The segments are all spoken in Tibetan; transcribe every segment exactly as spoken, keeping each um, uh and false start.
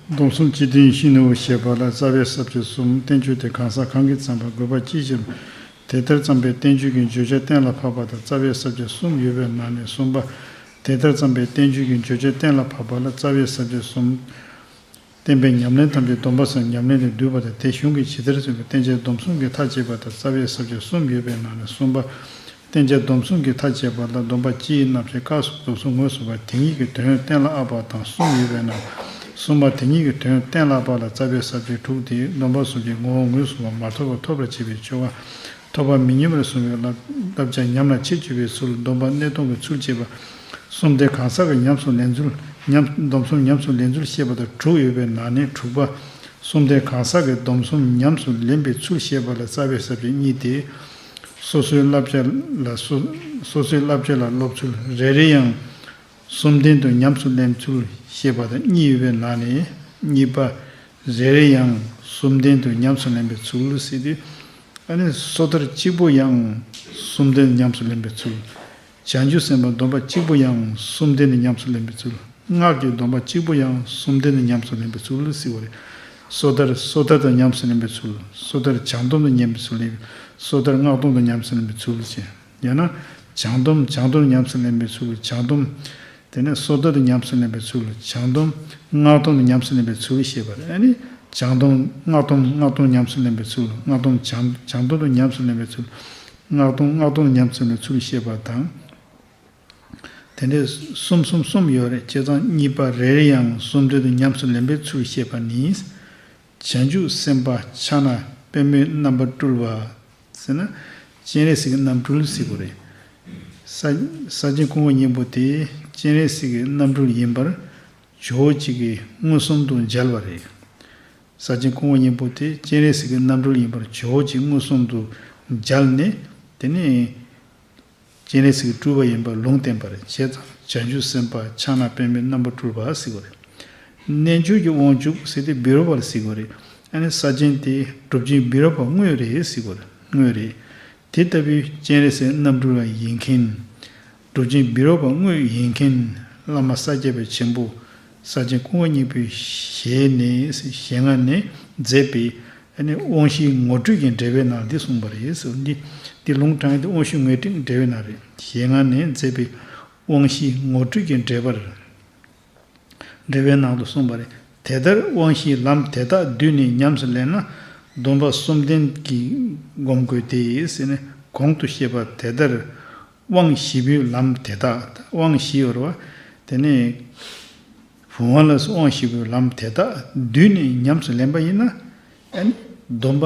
སྡོམ་གསུམ་སྤྱི་དོན་ཤིན་ནུ་ཞེས་པ་ལ་རྩ་བའི་ས་བཅད་གསུམ། བསྟན་བཅོས་དེ་གང་ཟག་གང་གིས་བརྩམས་པ་དགོས་པ་ཅིའི་ཕྱིར། དེ་ལྟར་བརྩམས་པའི་བསྟན་བཅོས་ཀྱི་བརྗོད་བྱ་གཏན་ལ་ཕབ་པ་དང་རྩ་བའི་ས་བཅད་གསུམ་ཡོད་པའི་ནང་ནས་གསུམ་པ། དེ་ལྟར་བརྩམས་པའི་བསྟན་བཅོས་ཀྱི་བརྗོད་བྱ་གཏན་ལ་ཕབ་པ་ལ་རྩ་བའི་ས་བཅད་གསུམ། བསྟན་པའི་ཉམས་ལེན་ཐམས་ཅད་སྡོམ་པ་གསུམ་ཉམས་ལེན་ལས་བསྡུས་པ་དང་། དེ་གཞུང་གིས་ཇི་ལྟར་གསུངས་པའི་བསྟན་བྱའི་སྡོམ་གསུམ་གྱིས་མཐའ་བཅད་པ་དང་རྩ་བའི་ས་བཅད་གསུམ་ཡོད་པའི་ནང་ནས་གསུམ་པ། བསྟན་བྱའི་སྡོམ་གསུམ་གྱིས་མཐའ་བཅད་པ་ལ་སྡོམ་པ་སྤྱིའི་རྣམ་བཤད་སྐབས་སུ་སྡོམ་གསུམ་ངོས་བཟུང་བ་དེ་ཉིད་ཀྱི་དོན་གཏན་ལ་དབབ་པ་དང་གསུམ་ཡོད་པའི་ནང་གསུམ་པ། དེ་ཉིད་ཀྱི་དོན་གཏན་ལ་དབབ་པ་ལ་རྩ་བའི་ས་བཅད་དྲུག་སྟེ། སྡོམ་པ་གསུམ་གྱི་ངོ་བོ་ངོས་བཟུང་བ་མ་ཐོབ་པ་ཐོབ་པར་བྱེད་པའི་ཆོ་ག། ཐོབ་པ་མི་ཉམས་པར་བཟུང་བའི་བསླབ་བསླབ་བྱ། ཉམས་ལ་ཆེད་བཅུག་པའི་ཚུལ། སྡོམ་པ་གནས་སྟངས་ཀྱི་ཚུལ་བཅས་པ། གསུམ་སྟེ་གང་ཟག་གི་ཉམས་སུ་ལེན་ཚུལ། ཉམས་སྡོམ་གསུམ་ཉམས་སུ་ལེན་ཚུལ་བཤད་པ་དང་དྲུག་ཡོད་པའི་ནང་ནས་དྲུག་པ། གསུམ་སྟེ་གང་ཟག་གིས་སྡོམ་གསུམ་ཉམས་སུ་ལེན་པའི་ཚུལ་བཤད་པ་ལ་རྩ་བའི་ས་བཅད་གཉིས་ཏེ། སོ་སོའི་བསླབ་བྱ་ལ་སོ་སོ་སོའི་བསླབ་བྱ་ལ་སློབ་ཚུལ། རེ་རེ་ཡང་གསུམ་ལྡན་དུ་ཉམས་སུ་ལེན་ཚུལ་བཤད་པ་དང་གཉིས་ཡོད་པའི་ནང་ནས་གཉིས་པ། རེ་རེ་ཡང་གསུམ་ལྡན་དུ་ཉམས་སུ་ལེན་པའི་ཚུལ་ཟེར་ཏེ། ཨ་ནི་སོ་ཐར་གཅིག་པུ་ཡང་གསུམ་ལྡན་དུ་ཉམས་སུ་ལེན་པའི་ཚུལ། བྱང་ཆུབ་སེམས་དཔའི་སྡོམ་པ་གཅིག་པུ་ཡང་གསུམ་ལྡན་དུ་ཉམས་སུ་ལེན་པའི་ཚུལ། སྔགས་ཀྱི་སྡོམ་པ་གཅིག་པུ་ཡང་གསུམ་ལྡན་དུ་ཉམས་སུ་ལེན་པའི་ཚུལ་ཟེར་བ་རེད། སོ་ཐར་སོ་ཐར་དུ་ཉམས་སུ་ལེན་པའི་ཚུལ། སོ་ཐར་བྱང་སྡོམ་དུ་ཉམས་སུ་ལེན། སོ་ཐར་སྔགས་སྡོམ་དུ་ཉམས་སུ་ལེན་པའི་ཚུལ་བཅས། ཡང་ན། བྱང་སྡོམ་བྱང་སྡོམ་ཉམས་སུ་ལེན་པའི་ཚུལ། བྱང་སྡོམ། དེ་ནས་སོ་ཐར་དུ་ཉམས་སུ་ལེན་པའི་ཚུལ། བྱང་སྡོམ་སྔགས་སྡོམ་དུ་ཉམས་སུ་ལེན་པའི་ཚུལ་ཞེས་པ་རེད། ཨ་ནི། བྱང་སྡོམ་སྔགས་སྡོམ་སྔགས་སྡོམ་ཉམས་སུ་ལེན་པའི་ཚུལ། སྔགས་སྡོམ་བྱང་བྱང་སྡོམ་དུ་ཉམས་སུ་ལེན་པའི་ཚུལ། སྔགས་སྡོམ་སྔགས་སྡོམ་དུ་ཉམས་སུ་ལེན་པའི་ཚུལ་ཞེས་པ་དང་། དེ་འདྲའི་གསུམ་གསུམ་གསུམ་ཡོད་རེད། བྱས་ཙང་གཉིས་པ་རེ་རེ་ཡང་གསུམ་ལྡན་དུ་ཉམས་སུ་ལེན་པའི་ཚུལ་བཤད་པ་ནི། བྱང་ཆུབ་སེམས་དཔའ་ཕྱག་ན་པདྨོའི་རྣམ་པར་སྤྲུལ་པ། ཟེར་ན། སྤྱན་རས་གཟིགས་ཀྱི་རྣམ་སྤྲུལ་ཟེར་དགོས་རེད། ས་ས་ཆེན་ཀུན་དགའ་སྙིང་པོ་དེ་སྤྱན་རས་གཟིགས་ཀྱི་རྣམ་སྤྲུལ་ཡིན་པར་ཇོ་བོ་རྗེ་གིས་མངོན་སུམ་དུ་མཇལ་བ་རེད། ས་ཆེན་ཀུན་དགའ་སྙིང་པོ་དེ་སྤྱན་རས་གཟིགས་ཀྱི་རྣམ་སྤྲུལ་ཡིན་པར་ཇོ་བོ་རྗེས་མངོན་སུམ་དུ་མཇལ་ནས། དེ་ནས་སྤྱན་རས་གཟིགས་ཀྱི་སྤྲུལ་པ་ཡིན་པར་ལུང་བསྟན་པ་རེད། བྱས་ཙང་བྱང་ཆུབ་སེམས་དཔའ་ཕྱག་ན་པདྨོའི་རྣམ་པར་སྤྲུལ་པ་ཟེར་བ་རེད། རྣལ་འབྱོར་གྱི་དབང་ཕྱུག་ཟེར་ཏེ་བི་རོ་པ་ལ་ཟེར་གྱི་རེད། ཨ་ནི་ས་ཆེན་དེ་གྲུབ་ཆེན་བི་རོ་པ་དངོས་རེད་ཟེར་གྱི་རེད། དངོས་རེད། དེ་ལྟ་བུའི་སྤྱན་རས་གཟིགས་རྣམ་སྤྲུལ་ལ་ཡིན་མཁན། གྲུབ་ཆེན་བི་རོ་པ་དངོས་ཡིན་མཁན། བླ་མ་ས་སྐྱ་པ་ཆེན་པོ། ས་ཆེན་ཀུན་དགའ་སྙིང་པོའི་ཞལ་ནས་ཞལ་སྔ་ནས་མཛད་པའི་ཨ་ནི་དབང་བཞིའི་ངོ་སྤྲོད་ཀྱི་འགྲེལ་པའི་ནང་འདི་གསུངས་པ་རེད་ཟེར། འདི་འདི་ལུང་དྲངས་ཏེ་དབང་བཞིའི་ངོ་སྤྲོད་ཀྱི་འགྲེལ་པའི་ནང་རེད། ཞལ་སྔ་ནས་མཛད་པའི་དབང་བཞིའི་ངོ་སྤྲོད་ཀྱི་འགྲེལ་པར། འགྲེལ་པའི་ནང་དུ་གསུངས་པ་རེད། དེ་ལྟར་དབང་བཞིའི་ལམ་དེ་དག་བསྡུས་ནས་ཉམས་སུ་ལེན་ན། སྡོམ་པ་གསུམ་ལྡན་གྱིས་སྒོམ་དགོས་ཏེ་ཟེར་ནས་གོང་དུ་བཤད་པ་དེ་ལྟར། དབང་བཞི་པོའི་ལམ་དེ་དག་དབང་བཞི་ཡོད་རེད་བ། དེ་ནས་བུམ་དབང་ལ་སོགས་དབང་བཞི་པོའི་ལམ་དེ་དག་བསྡུས་ནས་ཉམས་སུ་ལེན་པ་ཡིན་ན། ཨ་ནི་སྡོམ་པ་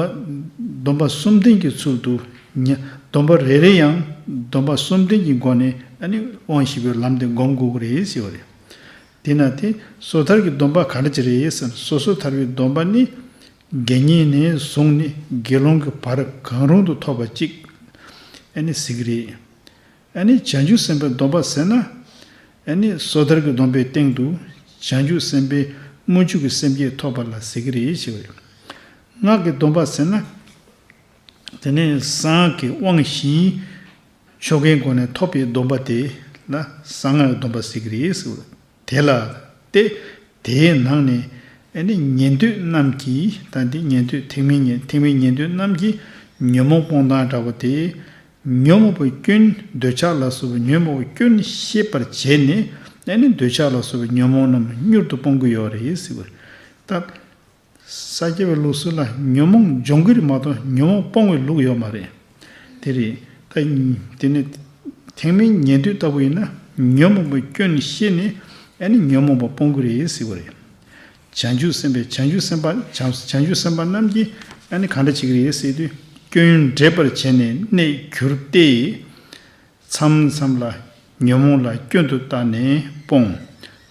སྡོམ་པ་གསུམ་ལྡན་གྱི་ཚུལ་དུ་ཉ་སྡོམ་པ་རེ་རེ་ཡང་སྡོམ་པ་གསུམ་ལྡན་གྱི་སྒོ་ནས་ཨ་ནི་དབང་བཞི་པོའི་ལམ་དེ་སྒོམ་དགོས་ཀྱི་རེད་ཟེར་བ་རེད། དེས་ན་དེ་སོ་ཐར་གྱི་སྡོམ་པ་ག་འདྲ་ཅིག་རེད་ཟེར་ན། སོ་སོ་ཐར་པའི་སྡོམ་པ་ནི། དགེ་བསྙེན་ནས་བཟུང་ནས་དགེ་སློང་གི་བར་གང་རུང་དུ་ཐོབ་པ་གཅིག་ཨ་ནི་ཟེར་གྱི་རེད། ཨ་ནི་བྱང་ཆུབ་སེམས་དཔའི་སྡོམ་པ་ཟེར་ན། ཨ་ནི་སོ་ཐར་གྱི་སྡོམ་པའི་སྟེང་དུ་བྱང་ཆུབ་སེམས་དཔའི་དབང་ཕྱུག་གི་སེམས་བསྐྱེད་ཐོབ་པ་ལ་ཟེར་གྱི་རེད་ཞེས་པ་རེད། སྔགས་ཀྱི་སྡོམ་པ་ཟེར་ན། དེ་ནས་གསང་སྔགས་ཀྱི་དབང་བཞིའི་ཆོ་གའི་སྒོ་ནས་ཐོབ་པའི་སྡོམ་པ་དེ་ལ་གསང་སྔགས་ཀྱི་སྡོམ་པ་ཟེར་གྱི་རེད་ཟེར་བ་རེད། དེ་ལ་སྟེ། དེའི་ནང་ནས་ཨ་ནི་ཉན་ཐོས་རྣམས་ཀྱིས། ད་འདི་ཉན་ཐོས་ཐེག་དམན་ཉན་ཐེག་དམན་ཉན་ཐོས་རྣམས་ཀྱིས་ཉོན་མོངས་སྤོང་སྟངས་འདྲ་བོ་དེ། ཉོན་མོངས་པའི་སྐྱོན་འདོད་ཆགས་ལ་སོགས་པའི་ཉོན་མོངས་པའི་སྐྱོན་ཤེས་པར་བྱས་ནས་ཨ་ནི་འདོད་ཆགས་ལ་སོགས་པའི་ཉོན་མོངས་རྣམས་མྱུར་དུ་སྤོང་གི་ཡོད་རེད་ཟེར་བ་རེད། ད། ས་སྐྱ་པའི་ལུགས་སྲོལ་ལ་ཉོན་མོངས་སྦྱོང་གི་རེད་མ་གཏོགས་ཉོན་མོངས་སྤོང་བའི་ལུགས་ཡོད་མ་རེད། དེ་རེད། ད་དེ་ནི་ཐེག་དམན་ཉན་ཐོས་ལྟ་བུ་ཡིན་ན་ཉོན་མོངས་པའི་སྐྱོན་ཤེས་ནས་ཨ་ནི་ཉོན་མོངས་པ་སྤོང་གི་རེད་ཟེར་བ་རེད། བྱང་ཆུབ་སེམས་དཔའི་བྱང་ཆུབ་སེམས་དཔའ་བྱང་བྱང་ཆུབ་སེམས་དཔའ་རྣམས་ཀྱིས་ཨ་ནི་ག་འདྲ་བྱེད་ཀྱི་རེད་ཟེར་དུས། སྐྱོན་འདྲེས་པར་བྱས་ནས་གནས་གྱུར་ཏེ། མཚམས་མཚམས་ལ་ཉོན་མོངས་ལ་སྐྱོན་དུ་བལྟས་ནས་སྤོང་།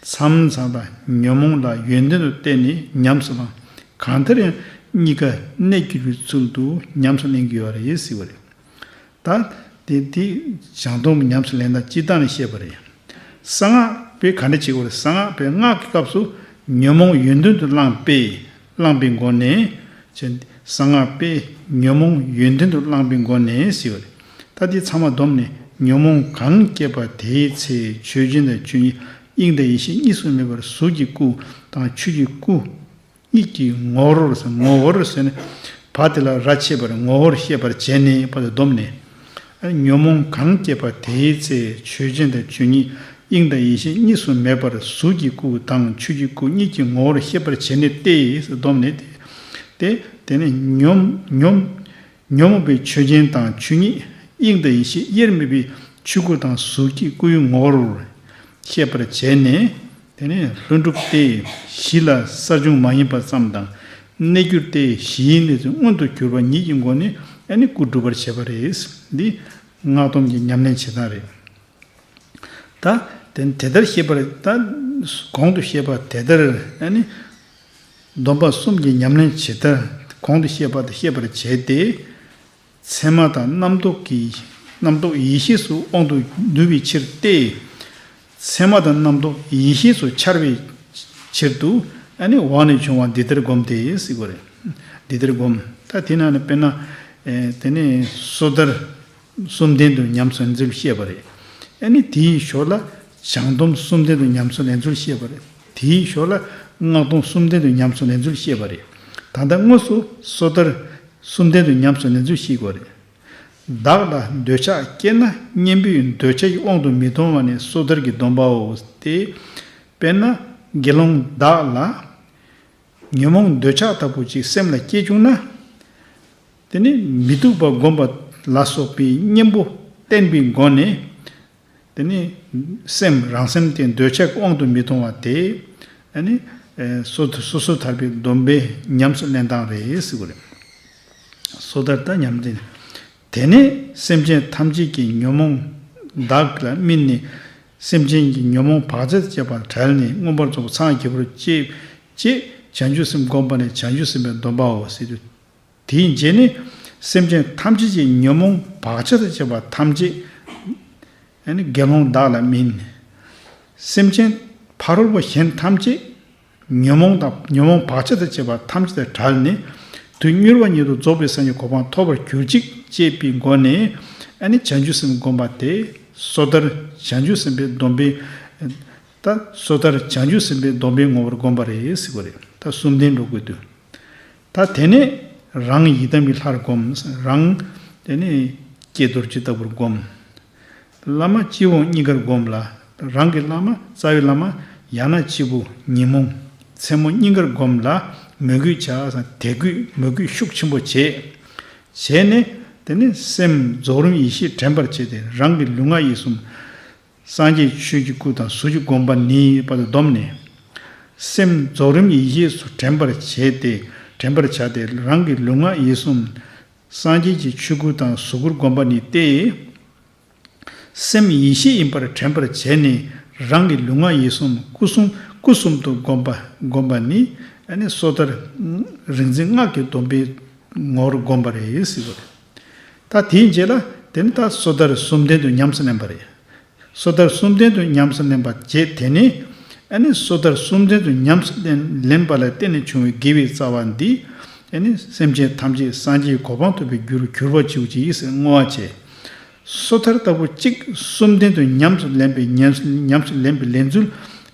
མཚམས་མཚམས་ལ་ཉོན་མོངས་ལ་ཡོན་ཏན་དུ་བལྟས་ནས་ཉམས་སུ་བླང་། གང་ལྟར་ཡང་གཉིས་ཀ་གནས་གྱུར་པའི་ཚུལ་དུ་ཉམས་སུ་ལེན་གྱི་ཡོད་རེད་ཟེར་བ་རེད། ད་དེ་དེ་བྱང་སྡོམ་ཉམས་སུ་ལེན་སྟངས་སྤྱིར་བཏང་ནས་བཤད་པ་རེད། གསང་སྔགས་པས་ག་འདྲ་བྱེད་དགོས་རེད། གསང་སྔགས་པས་སྔགས་ཀྱི་སྐབས་སུ་ཉོན་མོངས་ཡོན་ཏན་དུ་བླངས་པས། བླངས་པའི་སྒོ་ནས། གསང་སྔགས་པས་ཉོན་མོངས་ཡོན་ཏན་དུ་བླངས་པའི་སྒོ་ནས་ཟེར་བ་རེད། ད་འདི་ཚང་མ་བསྡོམས་ནས་ ཉོན་མོངས་གང་སྐྱེས་པ་དེའི་ཚེ་ཆོས་ཅན་དང་ཆོས་ཉིད་དབྱིངས་དང་ཡེ་ཤེས་གཉིས་སུ་མེད་པར་གཟུགས་ཀྱི་སྐུ་དང་ཆོས་ཀྱི་སྐུ་གཉིས་ཀྱི་ངོ་བོར་ཟེར། ངོ་བོར་ཟེར་ནས་བ་དེ་ལ་ར་ཆད་པར་ངོ་བོར་ཤེས་པར་བྱས་ནས་བ་དེ་བསྡོམས་ནས། ཉོན་མོངས་གང་སྐྱེས་པ་དེའི་ཚེ་ཆོས་ཅན་དང་ཆོས་ཉིད་དབྱིངས་དང་ཡེ་ཤེས་གཉིས་སུ་མེད་པར་གཟུགས་ཀྱི་སྐུ་དང་ཆོས་ཀྱི་སྐུ་གཉིས་ཀྱི་ངོ་བོར་ཤེས་པར་བྱས་ནས་ཏེ་ཟེར་བསྡོམས་ནས་ཏེ། དེ་ནས་ཉོན་ཉོན་ཉོན་མོངས་པའི་ཆོས་ཅན་དང་ཆོས་ཉིད་དབྱིངས་དང་ཡེ་ཤེས་དབྱེར་མེད་པའི་ཆོས་སྐུ་དང་གཟུགས་ཀྱི་སྐུའི་ངོ་བོར་ཤེས་པར་བྱས་ནས། དེ་ནས་ལྷུན་གྲུབ་སྟེ་གཞི་ལ་གསར་བྱུང་མ་ཡིན་པ་ཙམ་དང་། གནས་གྱུར་ཏེ་གཞིའི་གནས་ཚུལ་མངོན་དུ་གྱུར་པ་ཉིད་ཀྱི་སྒོ་ནས་ཨ་ནི་སྐུ་སྒྲུབ་པར་བྱེད་པ་རེད། འདི་སྔགས་སྡོམ་གྱི་ཉམས་ལེན་བྱེད་སྟངས་རེད། ད་དེ་དེ་ལྟར་ཤེས་པར། ད་གོང་དུ་བཤད་པ་དེ་ལྟར་ཨ་ནི་སྡོམ་པ་གསུམ་གྱི་ཉམས་ལེན་བྱེད་ལྟར་གོང་དུ་བཤད་པ་དེ་ཤེས་པར་བྱས་ཏེ། མཚན་མ་དང་རྣམ་རྟོག་གི་རྣམ་རྟོག་ཡེ་ཤེས་སུ་དབང་དུ་བསྡུ་བའི་ཕྱིར་ཏེ། མཚན་མ་དང་རྣམ་རྟོག་ཡེ་ཤེས་སུ་འཆར་བའི་ཕྱིར་དུ་ཨ་ནི་འོག་ནས་བྱུང་བ་འདི་ལྟར་བསྒོམ་སྟེ་ཟེར་དགོས་རེད། འདི་ལྟར་བསྒོམ། ད་དེ་ནང་ནས་དཔེར་ན། ཨེ་དེ་ནས་སོ་ཐར་གསུམ་ལྡན་དུ་ཉམས་སུ་ལེན་ཚུལ་བཤད་པ་རེད། ཨ་ནི་དེའི་ཞོར་ལ་བྱང་སྡོམ་གསུམ་ལྡན་དུ་ཉམས་སུ་ལེན་ཚུལ་བཤད་པ་རེད། དེའི་ཞོར་ལ་སྔགས་སྡོམ་གསུམ་ལྡན་དུ་ཉམས་སུ་ལེན་ཚུལ་བཤད་པ་རེད། ད་ལྟ་དངོས་སུ་སོ་ཐར་གསུམ་ལྡན་དུ་ཉམས་སུ་ལེན་ཚུལ་ཤེས་དགོས་རེད། བདག་ལ་འདོད་ཆགས་སྐྱེས་ན་གཉེན་པོའི་འདོད་ཆགས་ཀྱི་དབང་དུ་མི་གཏོང་བ་ནི་སོ་ཐར་གྱི་སྡོམ་པའོ། སྟེ། དཔེར་ན་དགེ་སློང་བདག་ལ་ཉོན་མོངས་འདོད་ཆགས་ལྟ་བུ་ཅིག་སེམས་ལ་སྐྱེས་བྱུང་ན། དེ་ནི་མི་སྡུག་པ་བསྒོམ་པ་ལ་སོགས་པའི་གཉེན་པོ་བསྟེན་པའི་སྒོ་ནས། དེ་ནི་སེམས་རང་སེམས་དེ་འདོད་ཆགས་ཀྱི་དབང་དུ་མི་གཏོང་བ་དེ། ཨ་ནི་སོ་སོ་སོ་ཐར་པའི་སྡོམ་པའི་ཉམས་སུ་ལེན་སྟངས་རེད་ཟེར་གྱི་རེད། སོ་ཐར་ད་ཉམས་ལེན། དེ་ནས་སེམས་ཅན་ཐམས་ཅད་ཀྱི་ཉོན་མོངས་བདག་ལ་སྨིན་ནས། སེམས་ཅན་གྱི་ཉོན་མོངས་བག་ཆགས་དང་བཅས་པ་བྲལ་ནས་མངོན་པར་རྫོགས་པར་སངས་རྒྱས་པར་བྱེད་ཅེས་བྱང་ཆུབ་སེམས་བསྒོམ་པ་ནི་བྱང་ཆུབ་སེམས་དཔའི་སྡོམ་པའོ་ཟེར་དུས། དེའི་རྗེས་ནས་སེམས་ཅན་ཐམས་ཅད་ཀྱི་ཉོན་མོངས་བག་ཆགས་དང་བཅས་པ་ཐམས་ཅད་ཨ་ནི་དགེ་སློང་བདག་ལ་སྨིན། སེམས་ཅན་ཕ་རོལ་པོ་གཞན་ཐམས་ཅད་ཉོན་མོངས་དང་ཉོན་མོངས་བག་ཆགས་དང་བཅས་པ་ཐམས་ཅད་དང་བྲལ་ནས་དུས་མྱུར་བ་ཉིད་དུ་རྫོགས་པའི་སངས་རྒྱས་གོ་འཕང་ཐོབ་པར་གྱུར་ཅིག་ཅེས་པའི་སྒོ་ནས་ཨ་ནི་བྱང་ཆུབ་སེམས་བསྒོམ་པ་དེ་སོ་ཐར་བྱང་ཆུབ་སེམས་དཔའི་སྡོམ་པའི། ད་སོ་ཐར་བྱང་ཆུབ་སེམས་དཔའི་སྡོམ་པའི་ངོ་བོར་བསྒོམ་པ་རེད་ཟེར་གྱི་རེད། ད་གསུམ་ལྡན་འགྲོ་དགོས་དུས། ད་དེ་ནས་རང་ཡི་དམ་གྱི་ལྷར་བསྒོམ། རང་དེ་ནས་ཀྱེ་རྡོ་རྗེ་ལྟ་བུར་བསྒོམ། བླ་མ་སྤྱི་བོ་གཉིས་ཀར་བསྒོམ་ལ། རང་གི་བླ་མ་རྩ་བའི་བླ་མ་ཡང་ན་སྤྱི་བོ་ཉོན་མོངས་མཚན་མོ་གཉིས་ཀར་བསྒོམ་ལ་མོས་གུས་བྱ། དད་གུས་མོས་གུས་ཤུགས་ཆེན་པོ་བྱེད། བྱས་ནས་དེ་ནས་སེམས་རྫོགས་རིམ་ཡེ་ཤེས་དྲན་པར་བྱས་ཏེ་རང་གི་ལུས་ངག་ཡིད་གསུམ། སངས་རྒྱས་ཆོས་ཀྱི་སྐུ་དང་གཟུགས་ཀྱི་བསྒོམ་པ་ནི་བར་དུ་བསྡོམས་ནས། སེམས་རྫོགས་རིམ་ཡེ་ཤེས་སུ་དྲན་པར་བྱས་ཏེ་དྲན་པར་བྱ་སྟེ་རང་གི་ལུས་ངག་ཡིད་གསུམ། སངས་རྒྱས་ཀྱི་ཆོས་སྐུ་དང་གཟུགས་སྐུར་བསྒོམ་པ་ནི་སྟེ། སེམས་ཡེ་ཤེས་ཡིན་པར་དྲན་པར་བྱས་ནས་རང་གི་ལུས་ངག་ཡིད་གསུམ་སྐུ་གསུམ་སྐུ་གསུམ་དུ་བསྒོམ་པ་བསྒོམ་པ་ནི་ཨ་ནི་སོ་ཐར་རིག་འཛིན་སྔགས་ཀྱི་སྡོམ་པའི་ངོར་བསྒོམ་པ་རེད་ཟེར་བ་རེད། ད་དེའི་རྗེས་ལ་དེ་ནི་ད་སོ་ཐར་གསུམ་ལྡན་དུ་ཉམས་སུ་ལེན་པ་རེད། སོ་ཐར་གསུམ་ལྡན་དུ་ཉམས་སུ་ལེན་པ་བྱས། དེ་ནས་ཨ་ནི་སོ་ཐར་གསུམ་ལྡན་དུ་ཉམས་སུ་ལེན་ལེན་པ་ལ་བརྟེན་ནས་བྱུང་བའི་དགེ་བའི་རྩ་བ་འདི་ཨ་ནི་སེམས་ཅན་ཐམས་ཅད་སངས་རྒྱས་ཀྱི་གོ་འཕང་ཐོབ་པའི་རྒྱུར་གྱུར་པར་བྱེད་ཅིག་ཟེར་བསྔོ་བ་བྱས། སོ་ཐར་ལྟ་བུ་གཅིག་གསུམ་ལྡན་དུ་ཉམས་སུ་ལེན་པའི་ཉམས་ཉམས་སུ་ལེན་པའི་ལེན་ཚུལ་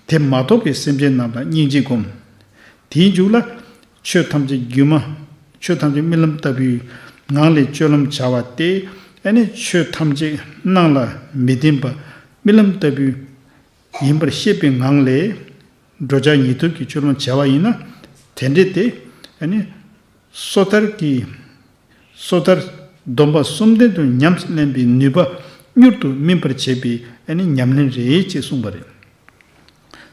དེ་མ་རྟོགས་པའི་སེམས་ཅན་རྣམས་ལ་སྙིང་རྗེ་བསྒོམ། དེའི་མཇུག་ལ། ཆོས་ཐམས་ཅད་སྒྱུ་མ། ཆོས་ཐམས་ཅད་རྨི་ལམ་ལྟ་བུའི་ངང་ལས་སྤྱོད་ལམ་བྱ་བ་སྟེ། ཨ་ནི་ཆོས་ཐམས་ཅད་སྣང་ལ་མི་ལྡན་པ་རྨི་ལམ་ལྟ་བུ་ཡིན་པར་ཤེས་པའི་ངང་ལས་འགྲོ་འཆག་ཉིད་ཐོབ་ཀྱི་སྤྱོད་ལམ་བྱ་བ་ཡིན་ན། དེ་འདྲ་སྟེ། ཨ་ནི་སོ་ཐར་གྱི། སོ་ཐར་སྡོམ་པ་གསུམ་ལྡན་དུ་ཉམས་སུ་ལེན་པའི་ནུས་པ་མྱུར་དུ་སྨིན་པར་བྱེད་པའི་ཨ་ནི་ཉམས་ལེན་རེད་ཅེས་གསུངས་པ་རེད།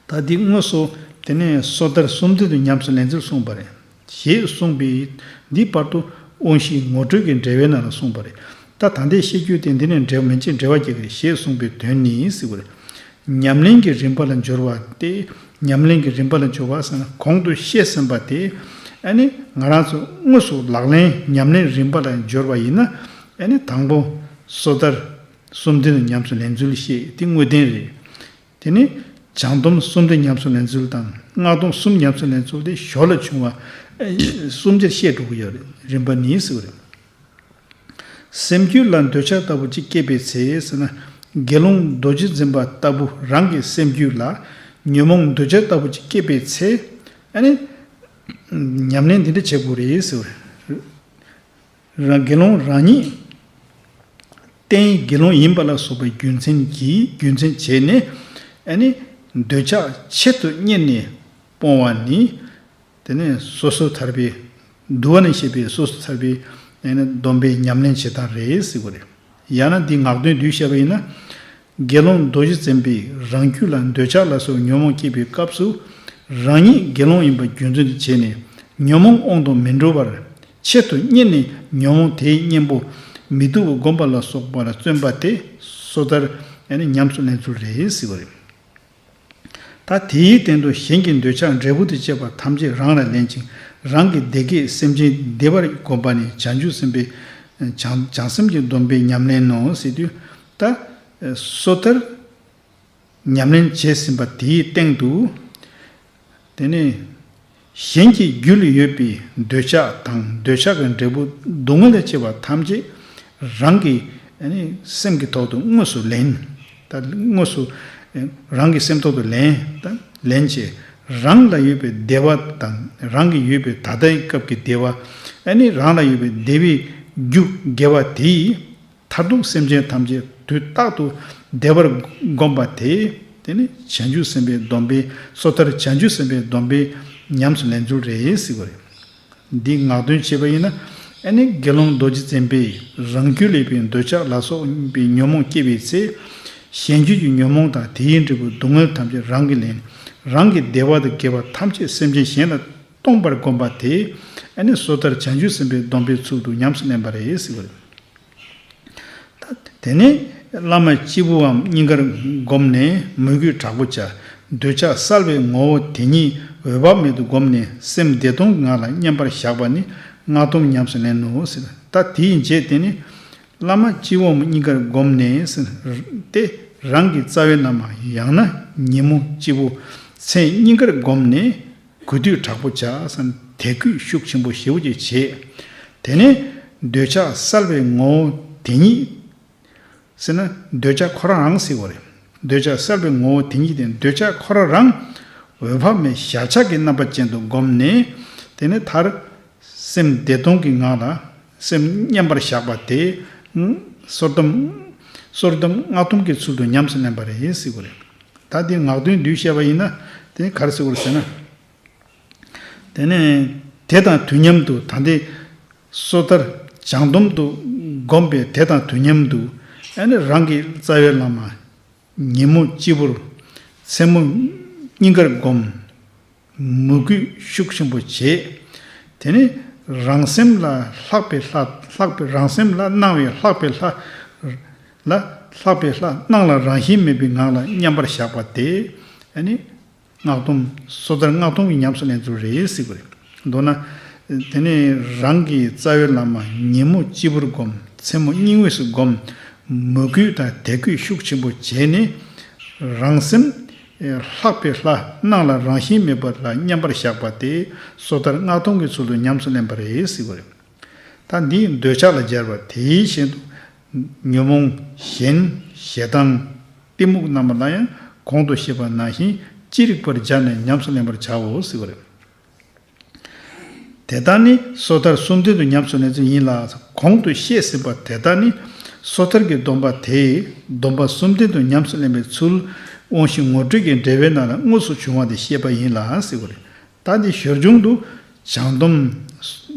ད་འདི་དངོས་སུ་དེ་ནས་སོ་ཐར་གསུམ་ལྡན་དུ་ཉམས་སུ་ལེན་ཚུལ་གསུངས་པ་རེད། ཞེས་གསུངས་པའི་འདི་བར་དུ་དབང་བཞིའི་ངོ་སྤྲོད་ཀྱི་འགྲེལ་པའི་ནང་ལ་གསུངས་པ་རེད། ད་ད་ལྟའི་བཤད་རྒྱུ་དེ་འདི་ནས་འགྲེལ་མན་ཆད་འགྲེལ་བ་རྒྱག་གི་རེད། ཞེས་གསུངས་པའི་དོན་ནི་ཟེར་བ་རེད། ཉམས་ལེན་གྱི་རིམ་པ་ལ་སྦྱོར་བ་སྟེ། ཉམས་ལེན་གྱི་རིམ་པ་ལ་སྦྱོར་བ་ཟེར་ན་གོང་དུ་བཤད་ཟིན་པ་དེ་ཨ་ནི་ང་རང་ཚོ་དངོས་སུ་ལག་ལེན་ཉམས་ལེན་རིམ་པ་ལ་སྦྱོར་བ་ཡིན་ན། ཨ་ནི་དང་པོ་སོ་ཐར་གསུམ་ལྡན་དུ་ཉམས་སུ་ལེན་ཚུལ་བཤད་དེ་དངོས་བསྟན་རེད། དེ་ནས་བྱང་སྡོམ་གསུམ་ལྡན་ཉམས་སུ་ལེན་ཚུལ་དང་སྔགས་སྡོམ་གསུམ་ཉམས་སུ་ལེན་ཚུལ་དེ་ཞོར་ལ་བྱུང་བ་ཨ་གསུམ་ཆར་བཤད་འགྲོ་གི་ཡོད་རེད། རིམ་པ་ནི་ཟེར་བ་རེད། སེམས་རྒྱུད་ལ་འདོད་ཆགས་ལྟ་བུ་གཅིག་སྐྱེས་པའི་ཚེ་ཟེར་ན། དགེ་སློང་རྡོ་རྗེ་འཛིན་པ་ལྟ་བུ་རང་གི་སེམས་རྒྱུད་ལ་ཉོན་མོངས་འདོད་ཆགས་ལྟ་བུ་ཅིག་སྐྱེས་པའི་ཚེ། ཨ་ནི། ཉམས་ལེན་འདི་འདྲ་བྱེད་དགོས་རེད་ཟེར་བ་རེད། རང་དགེ་སློང་རང་ཉིད་རྟེན་དགེ་སློང་ཡིན་པ་ལ་སོགས་པའི་རྒྱུ་མཚན་གྱིས་རྒྱུ་མཚན་བྱས་ནས། ཨ་ནི། འདོད་ཆགས་ཆེད་དུ་གཉེར་ནས་སྤོང་བ་ནི། དེ་ནས་སོ་སོར་ཐར་པའི། འདུལ་བ་ནས་བཤད་པའི་སོ་སོར་ཐར་པའི། ཨ་ནི་སྡོམ་པའི་ཉམས་ལེན་བྱེད་སྟངས་རེད་ཟེར་བ་རེད། ཡང་ན་འདི་ངག་དོན་བསྡུས་བཤད་པ་ཡིན་ན། དགེ་སློང་རྡོ་རྗེ་འཛིན་པས་རང་རྒྱུད་ལ་འདོད་ཆགས་ལ་སོགས་ཉོན་མོངས་སྐྱེས་པའི་སྐབས་སུ། རང་ཉིད་དགེ་སློང་ཡིན་པ་རྒྱུ་མཚན་དུ་བྱས་ནས་ཉོན་མོངས་དབང་དུ་མི་འགྲོ་བར་ཆེད་དུ་གཉེར་ནས་ཉོན་མོངས་དེའི་གཉེན་པོ་མི་སྡུག་པ་བསྒོམ་པ་ལ་སོགས་པ་ལ་བརྩོན་པ་དེ་སོ་ཐར། ཨ་ནི་ཉམས་སུ་ལེན་ཚུལ་རེད་ཟེར་བ་རེད། ད་དེའི་སྟེང་དུ་གཞན་གྱི་འདོད་ཆགས་འབྲས་བུ་དང་བཅས་པ་ཐམས་ཅད་རང་ལ་ལེན་ཅིང་རང་གི་བདེ་སྐྱིད་སེམས་ཅན་བདེ་བར་བསྒོམ་པ་ནི་བྱང་ཆུབ་སེམས་དཔའི། བྱང་བྱང་སེམས་ཀྱི་སྡོམ་པའི་ཉམས་ལེན་ནོ་ཟེར་དུས། ད་སོ་ཐར་ཉམས་ལེན་བྱས་ཟིན་པ་དེའི་སྟེང་དུ། དེ་ནས་གཞན་གྱི་རྒྱུད་ལ་ཡོད་པའི་འདོད་ཆགས་དང་འདོད་ཆགས་ཀྱི་འབྲས་བུ་སྡུག་བསྔལ་ལ་སྐྱེ་བ་ཐམས་ཅད་རང་གི། ཨ་ནི་སེམས་ཀྱི་ཐོག་ཏུ་དངོས་སུ་ལེན། ད་དངོས་སུ་རང་གི་སེམས་ཐོག་ཏུ་ལེན། ད་ལེན་བྱས། རང་ལ་ཡོད་པའི་བདེ་བ་དང་རང་གི་ཡོད་པའི་ད་ལྟའི་སྐབས་ཀྱི་བདེ་བ། ཨ་ནི་རང་ལ་ཡོད་པའི་བདེ་བའི་རྒྱུ་དགེ་བ་དེས། མཐར་ཐུག་སེམས་ཅན་ཐམས་ཅད་དུས་རྟག་ཏུ་བདེ་བར་བསྒོམ་པ་དེ། དེ་ནི་བྱང་ཆུབ་སེམས་དཔའི་སྡོམ་པའི་སོ་ཐར་བྱང་ཆུབ་སེམས་དཔའི་སྡོམ་པའི་ཉམས་སུ་ལེན་ཚུལ་རེད་ཟེར་བ་རེད། འདི་ངག་འདོན་བྱས་པ་ཡིན་ན། ཨ་ནི་དགེ་སློང་རྡོ་རྗེ་འཛིན་པས་རང་རྒྱུད་ལ་ཡོད་པའི་འདོད་ཆགས་ལ་སོགས་པའི་ཉོན་མོངས་སྐྱེས་པའི་ཚེ། གཞན་རྒྱུད་ཀྱི་ཉོན་མོངས་དང་དེའི་འབྲས་བུ་སྡུག་བསྔལ་ཐམས་ཅད་རང་གིས་ལེན། རང་གི་བདེ་བ་དང་དགེ་བ་ཐམས་ཅད་སེམས་ཅན་གཞན་ལ་གཏོང་བར་བསྒོམ་པ་དེ། ཨ་ནི་སོ་ཐར་བྱང་ཆུབ་སེམས་དཔའི་སྡོམ་པའི་ཚུལ་དུ་ཉམས་སུ་ལེན་པ་རེད་ཟེར་བ་རེད། དེ་ནས་བླ་མ་སྤྱི་བོའམ་སྙིང་གར་བསྒོམས་ནས་མོས་གུས་དྲག་པོ་བྱ། འདོད་ཆགས་བསལ་བའི་ངོ་བོ་དེ་ཉིད་འོད་དཔག་མེད་དུ་བསྒོམས་ནས་སེམས་བདེ་སྟོང་གི་ངང་ལ་མཉམ་པར་བཞག་པ་ནི་སྔགས་སྡོམ་ཉམས་སུ་ལེན་ནོ་ཟེར། ད་དེའི་རྗེས་དེ་ནི། བླ་མ་སྤྱི་བོའམ་སྙིང་གར་བསྒོམས་ནས་ཟེར་ཏེ། རང་གི་རྩ་བའི་བླ་མ་ཡང་ན་ཉིན་མོ་སྤྱི་བོ་མཚན་སྙིང་གར་བསྒོམས་ནས། གུས་འདུད་དྲག་པོ་བྱ་ཟེར་ནས་དད་གུས་ཤུགས་ཆེན་པོ་ཞེ་པོ་ཅིག་བྱེད། དེ་ནས་འདོད་ཆགས་བསལ་བའི་ངོ་བོ་དེ་ཉིད་ཟེར་ན་འདོད་ཆགས་ཁོ་རང་རང་ཟེར་བ་རེད། འདོད་ཆགས་བསལ་བའི་ངོ་བོ་དེ་ཉིད་དེ་འདོད་ཆགས་ཁོ་རང་རང་འོད་དཔག་མེད་ཞར་ཆགས་ཀྱི་རྣམ་པ་ཅན་དུ་བསྒོམས་ནས། དེ་ནས་མཐར་སེམས་བདེ་སྟོང་གི་ངང་ལ་སེམས་མཉམ་པར་བཞག་པ་དེ་སོ་ཐར་སྡོམ། སོ་ཐར་སྡོམ་སྔགས་སྡོམ་གྱི་ཚུལ་དུ་ཉམས་སུ་ལེན་པ་རེད་ཟེར་བ་རེད། ད་འདི་ངག་དོན་བསྡུས་བཤད་པ་ཡིན་ན། དེ་ག་རེ་ཟེར་དགོས་རེད་ཟེར་ན། དེ་ནས་དེ་དང་དུས་མཉམ་དུ་ད་ལྟའི་སོ་ཐར་བྱང་སྡོམ་དུ་བསྒོམས་པའི་དེ་དང་དུས་མཉམ་དུ། ཨ་ནི་རང་གི་རྩ་བའི་བླ་མ་ཉིན་མོ་སྤྱི་བོར། མཚན་མོ་སྙིང་གར་བསྒོམ། མོས་གུས་ཤུགས་ཆེན་པོ་བྱེད། དེ་ནས་རང་སེམས་ལ་ལྷག་པའི་ལྷ། ལྷག་པའི་རང་སེམས་ལ་སྣང་བའི་ལྷག་པའི་ལྷ། ལ་ལྷག་པའི་ལྷ་སྣང་ལ་རང་བཞིན་མེད་པའི་ངང་ལ་མཉམ་པར་བཞག་པ་དེ། ཨ་ནི་སྔགས་སྡོམ། སོ་ཐར་སྔགས་སྡོམ་གྱི་ཉམས་སུ་ལེན་ཚུལ་རེད་ཟེར་བ་རེད། མདོར་ན། དེ་ནས་རང་གི་རྩ་བའི་བླ་མ་ཉིན་མོ་སྤྱི་བོར་བསྒོམ། མཚན་མོ་སྙིང་དབུས་སུ་བསྒོམ། མོས་གུས་དང་དད་གུས་ཤུགས་ཆེན་པོ་བྱས་ནས། རང་སེམས་ལྷག་པའི་ལྷ་སྣང་ལ་རང་བཞིན་མེད་པ་ལ་མཉམ་པར་བཞག་པ་དེ་སོ་ཐར་སྔགས་སྡོམ་གྱི་ཚུལ་དུ་ཉམས་སུ་ལེན་པ་རེད་ཟེར་བ་རེད། ད་འདིས་འདོད་ཆགས་ལ་སྦྱར་བ་དེའི་ཞེན་དུ། ཉོན་མོངས་གཞན་ཞེ་སྡང་གཏི་མུག་རྣམས་ལ་ཡང་གོང་དུ་བཤད་པ་ནང་བཞིན་ཅི་རིགས་པར་སྦྱར་ནས་ཉམས་སུ་ལེན་པར་བྱའོ་ཟེར་བ་རེད། དེ་དག་ནི་སོ་ཐར་གསུམ་ལྡན་དུ་ཉམས་སུ་ལེན་ཚུལ་ཡིན་ལ། གོང་དུ་བཤད་ཟིན་པ་དེ་དག་ནི་སོ་ཐར་གྱི་སྡོམ་པ་དེས་སྡོམ་པ་གསུམ་ལྡན་དུ་ཉམས་སུ་ལེན་པའི་ཚུལ་དབང་བཞི་ངོ་སྤྲོད་ཀྱི་འགྲེལ་པའི་ནང་ལ་དངོས་སུ་བྱུང་བ་དེ་བཤད་པ་ཡིན་ལ་ཟེར་བ་རེད། ད་འདི་ཞར་བྱུང་དུ་བྱང་སྡོམ་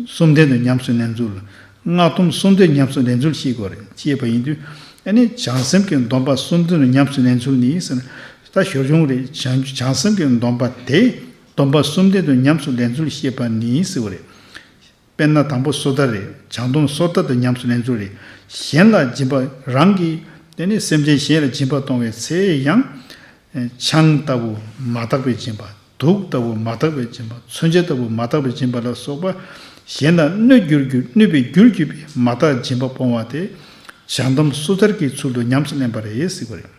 གསུམ་ལྡན་དུ་ཉམས་སུ་ལེན་ཚུལ། སྔགས་སྡོམ་གསུམ་ལྡན་ཉམས་སུ་ལེན་ཚུལ་ཤེས་དགོས་རེད། ཅེས་པ་ཡིན་དུས། ཨ་ནི་བྱང་སེམས་ཀྱི་སྡོམ་པ་གསུམ་ལྡན་དུ་ཉམས་སུ་ལེན་ཚུལ་ནི་ཟེར་ན། ད་ཞར་བྱུང་རེད། བྱང་བྱང་སེམས་ཀྱི་སྡོམ་པ་དེ། སྡོམ་པ་གསུམ་ལྡན་དུ་ཉམས་སུ་ལེན་ཚུལ་ཤེས་པ་ནི་ཟེར་བ་རེད། དཔེར་ན་དང་པོ་སོ་ཐར་རེད། བྱང་སྡོམ་སོ་ཐར་དུ་ཉམས་སུ་ལེན་ཚུལ་རེད། གཞན་ལ་སྦྱིན་པ་རང་གིས། དེ་ནི་སེམས་ཅན་གཞན་ལ་སྦྱིན་པ་གཏོང་བའི་ཚེ་ཡང་། ཆང་ལྟ་བུ་མ་དག་པའི་སྦྱིན་པ། དུག་ལྟ་བུ་མ་དག་པའི་སྦྱིན་པ། མཚོན་ཆ་ལྟ་བུ་མ་དག་པའི་སྦྱིན་པ་ལ་སོགས་པ། གཞན་ལ་གནོད་འགྱུར་རྒྱུ། གནོད་པའི་རྒྱུར་གྱུར་པའི་མ་དག་སྦྱིན་པ་སྤོང་བ་དེ། བྱང་སྡོམ་སོ་ཐར་གྱི་ཚུལ་དུ་ཉམས་སུ་ལེན་པ་རེད་ཟེར་བ་རེད།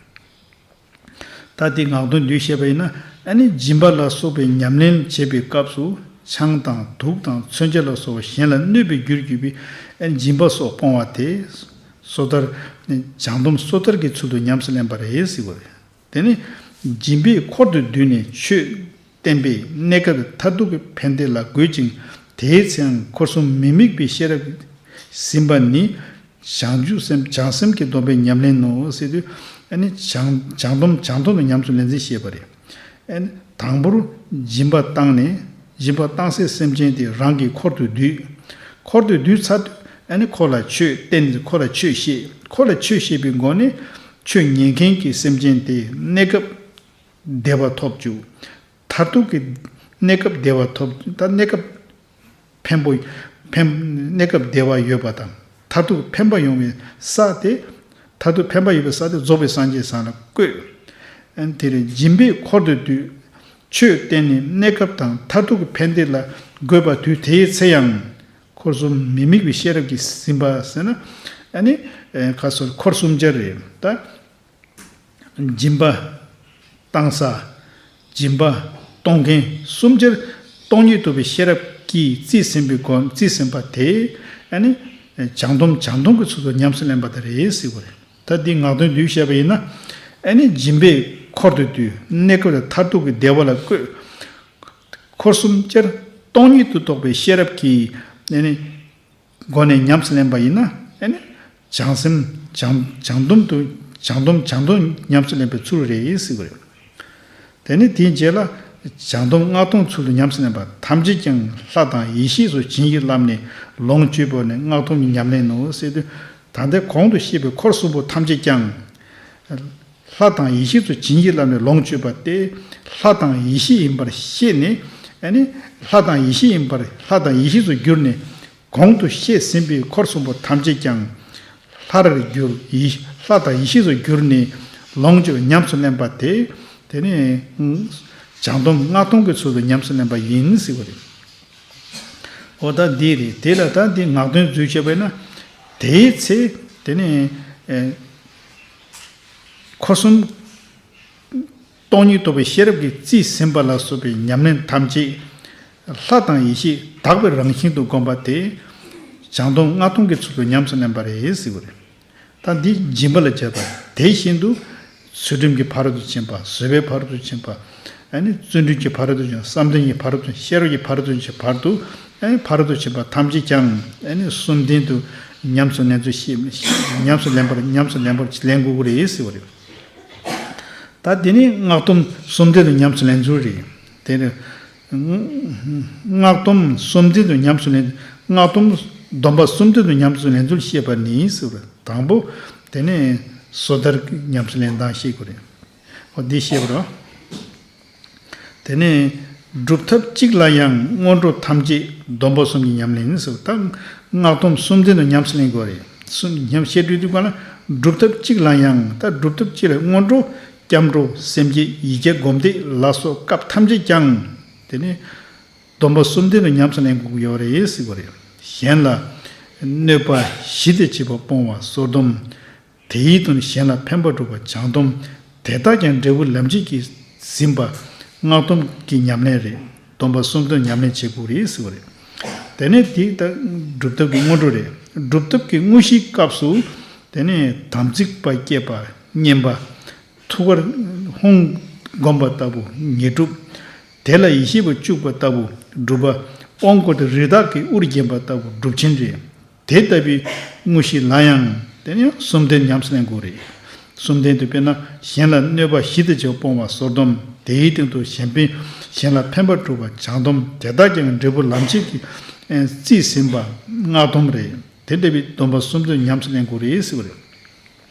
ད་དེ་ངག་དོན་བསྡུས་བཤད་པ་ཡིན་ན། ཨ་ནི་སྦྱིན་པ་ལ་སོགས་པའི་ཉམས་ལེན་བྱེད་པའི་སྐབས་སུ་ཆང་དང་དུག་དང་མཚོན་ཆ་ལ་སོགས་པ་གཞན་ལ་གནོད་པའི་རྒྱུར་གྱུར་པའི། ཨ་ནི་སྦྱིན་པ་སོགས་སྤོང་བ་དེ། སོ་ཐར་ བྱང་སྡོམ་སོ་ཐར་གྱི་ཚུལ་དུ་ཉམས་སུ་ལེན་པ་རེད་ཟེར་བ་རེད། དེ་ནི་སྦྱིན་པས་འཁོར་དུ་བསྡུས་ནས་ཆོས་བསྟན་པས། གནས་སྐབས་མཐར་ཐུག་གི་ཕན་བདེ་ལ་དགོད་ཅིང་དེའི་ཚེའང་འཁོར་གསུམ་མི་དམིགས་པའི་ཤེས་རབ་ཟིན་པ་ནི་བྱང་ཆུབ་སེམས་བྱང་སེམས་ཀྱི་སྡོམ་པའི་ཉམས་ལེན་ནོ་ཟེར་དུས། ཨ་ནི་བྱང་བྱང་སྡོམ་བྱང་སྡོམ་དུ་ཉམས་སུ་ལེན་ཚུལ་བཤད་པ་རེད། ཨ་ནི་དང་པོར་སྦྱིན་པ་བཏང་ནས། སྦྱིན་པ་བཏང་སའི་སེམས་ཅན་དེ་རང་གི་འཁོར་དུ་བསྡུས། འཁོར་དུ་བསྡུས་ཚར་དུས་ཨ་ནི་ཁོ་ལ་ཆོས་བསྟན། ཁོ་ལ་ཆོས་བཤད། ཁོ་ལ་ཆོས་བཤད་པའི་སྒོ་ནས་ཆོས་ཉན་མཁན་གྱི་སེམས་ཅན་དེ་གནས་སྐབས་བདེ་བ་ཐོབ་བཅུག་མཐར་ཐུག་གི་གནས་སྐབས་བདེ་བ་ཐོབ། ད་གནས་སྐབས་ཕན་པོ་ཕན་གནས་སྐབས་བདེ་བ་ཡོད་པ་དང་མཐར་ཐུག་ཕན་པ་ཡོང་བའི་ས་དེ། མཐར་ཐུག་ཕན་པ་ཡོད་པའི་ས་དེ་རྫོགས་པའི་སངས་རྒྱས་ས་ལ་བཀོད། ཨ་ནི་དེ་རེད། སྦྱིན་པས་འཁོར་དུ་བསྡུས། ཆོས་བསྟན་ནས་གནས་སྐབས་དང་མཐར་ཐུག་གི་ཕན་བདེ་ལ་དགོད་པ་དུས་དེའི་ཚེ་ཡང་། འཁོར་གསུམ་མི་དམིགས་པའི་ཤེས་རབ་ཀྱིས་ཟིན་པ་ཟེར་ན། ཨ་ནི་ཁ་སོར་འཁོར་གསུམ་ཆར་རེད་ད། སྦྱིན་པ་བཏང་ས། སྦྱིན་པ་གཏོང་མཁན་གསུམ་ཆར་སྟོང་ཉིད་རྟོགས་པའི་ཤེས་རབ་ཀྱིས་རྩིས་ཟིན་པའི་སྒོ། རྩིས་ཟིན་པ་དེ་ཨ་ནི་བྱང་སྡོམ་བྱང་སྡོམ་གྱི་ཚུལ་དུ་ཉམས་སུ་ལེན་པ་དེ་རེད་ཟེར་བ་རེད། ད་འདི་ངག་དོན་བསྡུས་བཤད་པ་ཡིན་ན། ཨ་ནི་སྦྱིན་པས་འཁོར་དུ་བསྡུས། གནས་སྐབས་ལ་མཐར་ཐུག་གི་བདེ་བ་ལ་བཀོད། འཁོར་གསུམ་ཆར་སྟོང་ཉིད་དུ་རྟོགས་པའི་ཤེས་རབ་ཀྱིས་ཨ་ནི་སྒོ་ནས་ཉམས་སུ་ལེན་པ་ཡིན་ན། ཨ་ནི་བྱང་སེམས་བྱང་བྱང་སྡོམ་དུ་བྱང་སྡོམ་བྱང་སྡོམ་ཉམས་སུ་ལེན་པའི་ཚུལ་རེད་ཟེར་བ་རེད། དེ་ནས་དེའི་རྗེས་ལ་བྱང་སྡོམ་སྔགས་སྡོམ་ཚུལ་དུ་ཉམས་སུ་ལེན་པ་ཐམས་ཅད་ཀྱང་ལྷ་དང་ཡེ་ཤེས་སུ་བྱིན་གྱིས་བརླབས་ནས་ལོངས་སྤྱོད་པ་ནི་སྔགས་སྡོམ་གྱི་ཉམས་ལེན་ནོ་ཟེར་དུས། ད་ལྟའི་གོང་དུ་བཤད་པའི་འཁོར་གསུམ་པོ་ཐམས་ཅད་ཀྱང་ལྷ་དང་ཡེ་ཤེས་སུ་བྱིན་གྱིས་བརླབས་ནས་ལོངས་སྤྱོད་པ་སྟེ། ལྷ་དང་ཡེ་ཤེས་ཡིན་པར་ཤེས་ནས། ཨ་ནི་ལྷ་དང་ཡེ་ཤེས་ཡིན་པར་ལྷ་དང་ཡེ་ཤེས་སུ་གྱུར་ནས། གོང་དུ་བཤད་ཟིན་པའི་འཁོར་གསུམ་པོ་ཐམས་ཅད་ཀྱང་ལྷར་གྱུར། ཡེ་ལྷ་དང་ཡེ་ཤེས་སུ་གྱུར་ནས་ལོངས་སྤྱོད་ཉམས་སུ་ལེན་པ་དེ། དེ་ནི་བྱང་སྡོམ་སྔགས་སྡོམ་གྱི་ཚུལ་དུ་ཉམས་སུ་ལེན་པ་ཡིན་ཟེར་བ་རེད། འོ་ད་འདི་རེད། དེ་ལ་ད་འདི་ངག་དོན་འཛུལ་བྱས་པས་ན། དེའི་ཚེ་དེ་ནི་ཨེ་འཁོར་གསུམ་སྟོང་ཉིད་རྟོགས་པའི་ཤེས་རབ་ཀྱིས་རྩིས་ཟིན་པ་ལ་སོགས་པའི་ཉམས་ལེན་ཐམས་ཅད་ལྷ་དང་ཡེ་ཤེས་དག་པའི་རང་བཞིན་དུ་བསྒོམ་པ་དེ་བྱང་སྡོམ་སྔགས་སྡོམ་གྱི་ཚུལ་དུ་ཉམས་སུ་ལེན་པ་རེད་ཟེར་བ་རེད། ད་འདི་སྦྱིན་པ་ལ་བྱེད་པ་དེ་བཞིན་དུ། ཚུལ་ཁྲིམས་ཀྱི་ཕ་རོལ་ཏུ་ཕྱིན་པ། བཟོད་པའི་ཕ་རོལ་ཏུ་ཕྱིན་པ། ཨ་ནི་བརྩོན་འགྲུས་ཀྱི་ཕ་རོལ་ཏུ་ཕྱིན་པ། བསམ་གཏན་གྱི་ཕ་རོལ་ཏུ། ཤེས་རབ་ཀྱི་ཕ་རོལ་ཏུ་ཕྱིན་པ་བར་དུ། ཨ་ནི་ཕ་རོལ་ཏུ་ཕྱིན་པ་ཐམས་ཅད་ཀྱང་ཨ་ནི་གསུམ་ལྡན་དུ་ཉམས་སུ་ལེན་ཚུལ་ཤེས། ཉམས་སུ་ལེན་པར་ཉམས་སུ་ལེན་པར་ལེན་དགོས་ཀྱི་རེད་ཟེར་བ་རེད། ད་དེ་ནི་སྔགས་སྡོམ་གསུམ་ལྡན་དུ་ཉམས་སུ་ལེན་ཚུལ་རེད། དེ་ནི་སྔགས་སྡོམ་གསུམ་ལྡན་དུ་ཉམས་སུ་ལེན། སྔགས་སྡོམ་སྡོམ་པ་གསུམ་ལྡན་དུ་ཉམས་སུ་ལེན་ཚུལ་བཤད་པ་ནི་ཟེར་བ་དང་པོ། དེ་ནི་སོ་ཐར་ཉམས་སུ་ལེན་སྟངས་བཤད་དགོས་རེད། འོ་འདི་བཤད་པ་རེད། དེ་ནས་སྒྲུབ་ཐབས་གཅིག་ལ་ཡང་སྔོན་འགྲོ་ཐམས་ཅད་སྡོམ་པ་གསུམ་གྱི་ཉམས་ལེན་ཟེར། ད་སྔགས་སྡོམ་གསུམ་ལྡན་དུ་ཉམས་སུ་ལེན་དགོས་རེད། གསུམ་ཉམས་བཤད་སྒྲུབ་དུས་ག་ལ་སྒྲུབ་ཐབས་གཅིག་ལ་ཡང་། ད་སྒྲུབ་ཐབས་གཅིག་ལ་སྔོན་འགྲོ་སྐྱབས་འགྲོ་སེམས་བསྐྱེད་ཡིག་བརྒྱ་སྒོམ་བཟླས་ལ་སོགས་སྐབས་ཐམས་ཅད་ཀྱང་དེ་ནི་སྡོམ་པ་གསུམ་ལྡན་དུ་ཉམས་སུ་ལེན་དགོས་ཀྱི་ཡོད་རེད་ཟེར་བ་རེད། གཞན་ལ་གནོད་པ་ཞི་བདེ་བྱེད་པ་སྤོང་བ་སོར་སྡོམ། དེའི་དོན་གཞན་ལ་ཕན་པ་སྒྲུབ་པ་བྱང་སྡོམ། དེ་དག་ཀྱང་འབྲས་བུ་ལམ་བྱེད་ཀྱིས་ཟིན་པ་སྔགས་སྡོམ་གྱི་ཉམས་ལེན་རེད། སྡོམ་པ་གསུམ་སྡོམ་ཉམས་ལེན་བྱེད་དགོས་རེད་ཟེར་བ་རེད། དེ་ནས་དེ་ལྟར་སྒྲུབ་ཐབས་ཀྱི་སྔོན་འགྲོ་རེད། སྒྲུབ་ཐབས་ཀྱི་དངོས་གཞིའི་སྐབས་སུ་དེ་ནས་དམ་ཚིག་པ་བསྐྱེད་པ་བསྙེན་པ། ཐུགས་ཀར་ཧཱུྃ་བསྒོམ་པ་ལྟ་བུ་ཉེར་སྒྲུབ། དེ་ལ་ཡེ་ཤེས་པ་བཅུག་པ་ལྟ་བུ་སྒྲུབ་པ། དབང་བསྐུར་ཏེ་རི་དྭགས་ཀྱི་དབུར་བརྒྱན་པ་ལྟ་བུ་སྒྲུབ་ཆེན་རེད། དེ་ལྟ་བུའི་དངོས་གཞི་ལ་ཡང་དེ་ནི་གསུམ་ལྡན་ཉམས་སུ་ལེན་དགོས་རེད། གསུམ་ལྡན་དུ་དཔེར་ན་གཞན་ལ་གནོད་པ་ཞི་བདེ་བྱེད་པ་སྤོང་བ་སོར་སྡོམ། དེའི་སྟེང་དུ་གཞན་ཕན་གཞན་ལ་ཕན་པ་སྒྲུབ་པ་བྱང་སྡོམ། དེ་དག་ཀྱང་འབྲས་བུ་ལམ་བྱེད་ཀྱིས་རྩིས་ཟིན་པ་སྔགས་སྡོམ་རེད། དེ་ལྟ་བུའི་སྡོམ་པ་གསུམ་ལྡན་ཉམས་སུ་ལེན་དགོས་རེད་ཟེར་བ་རེད།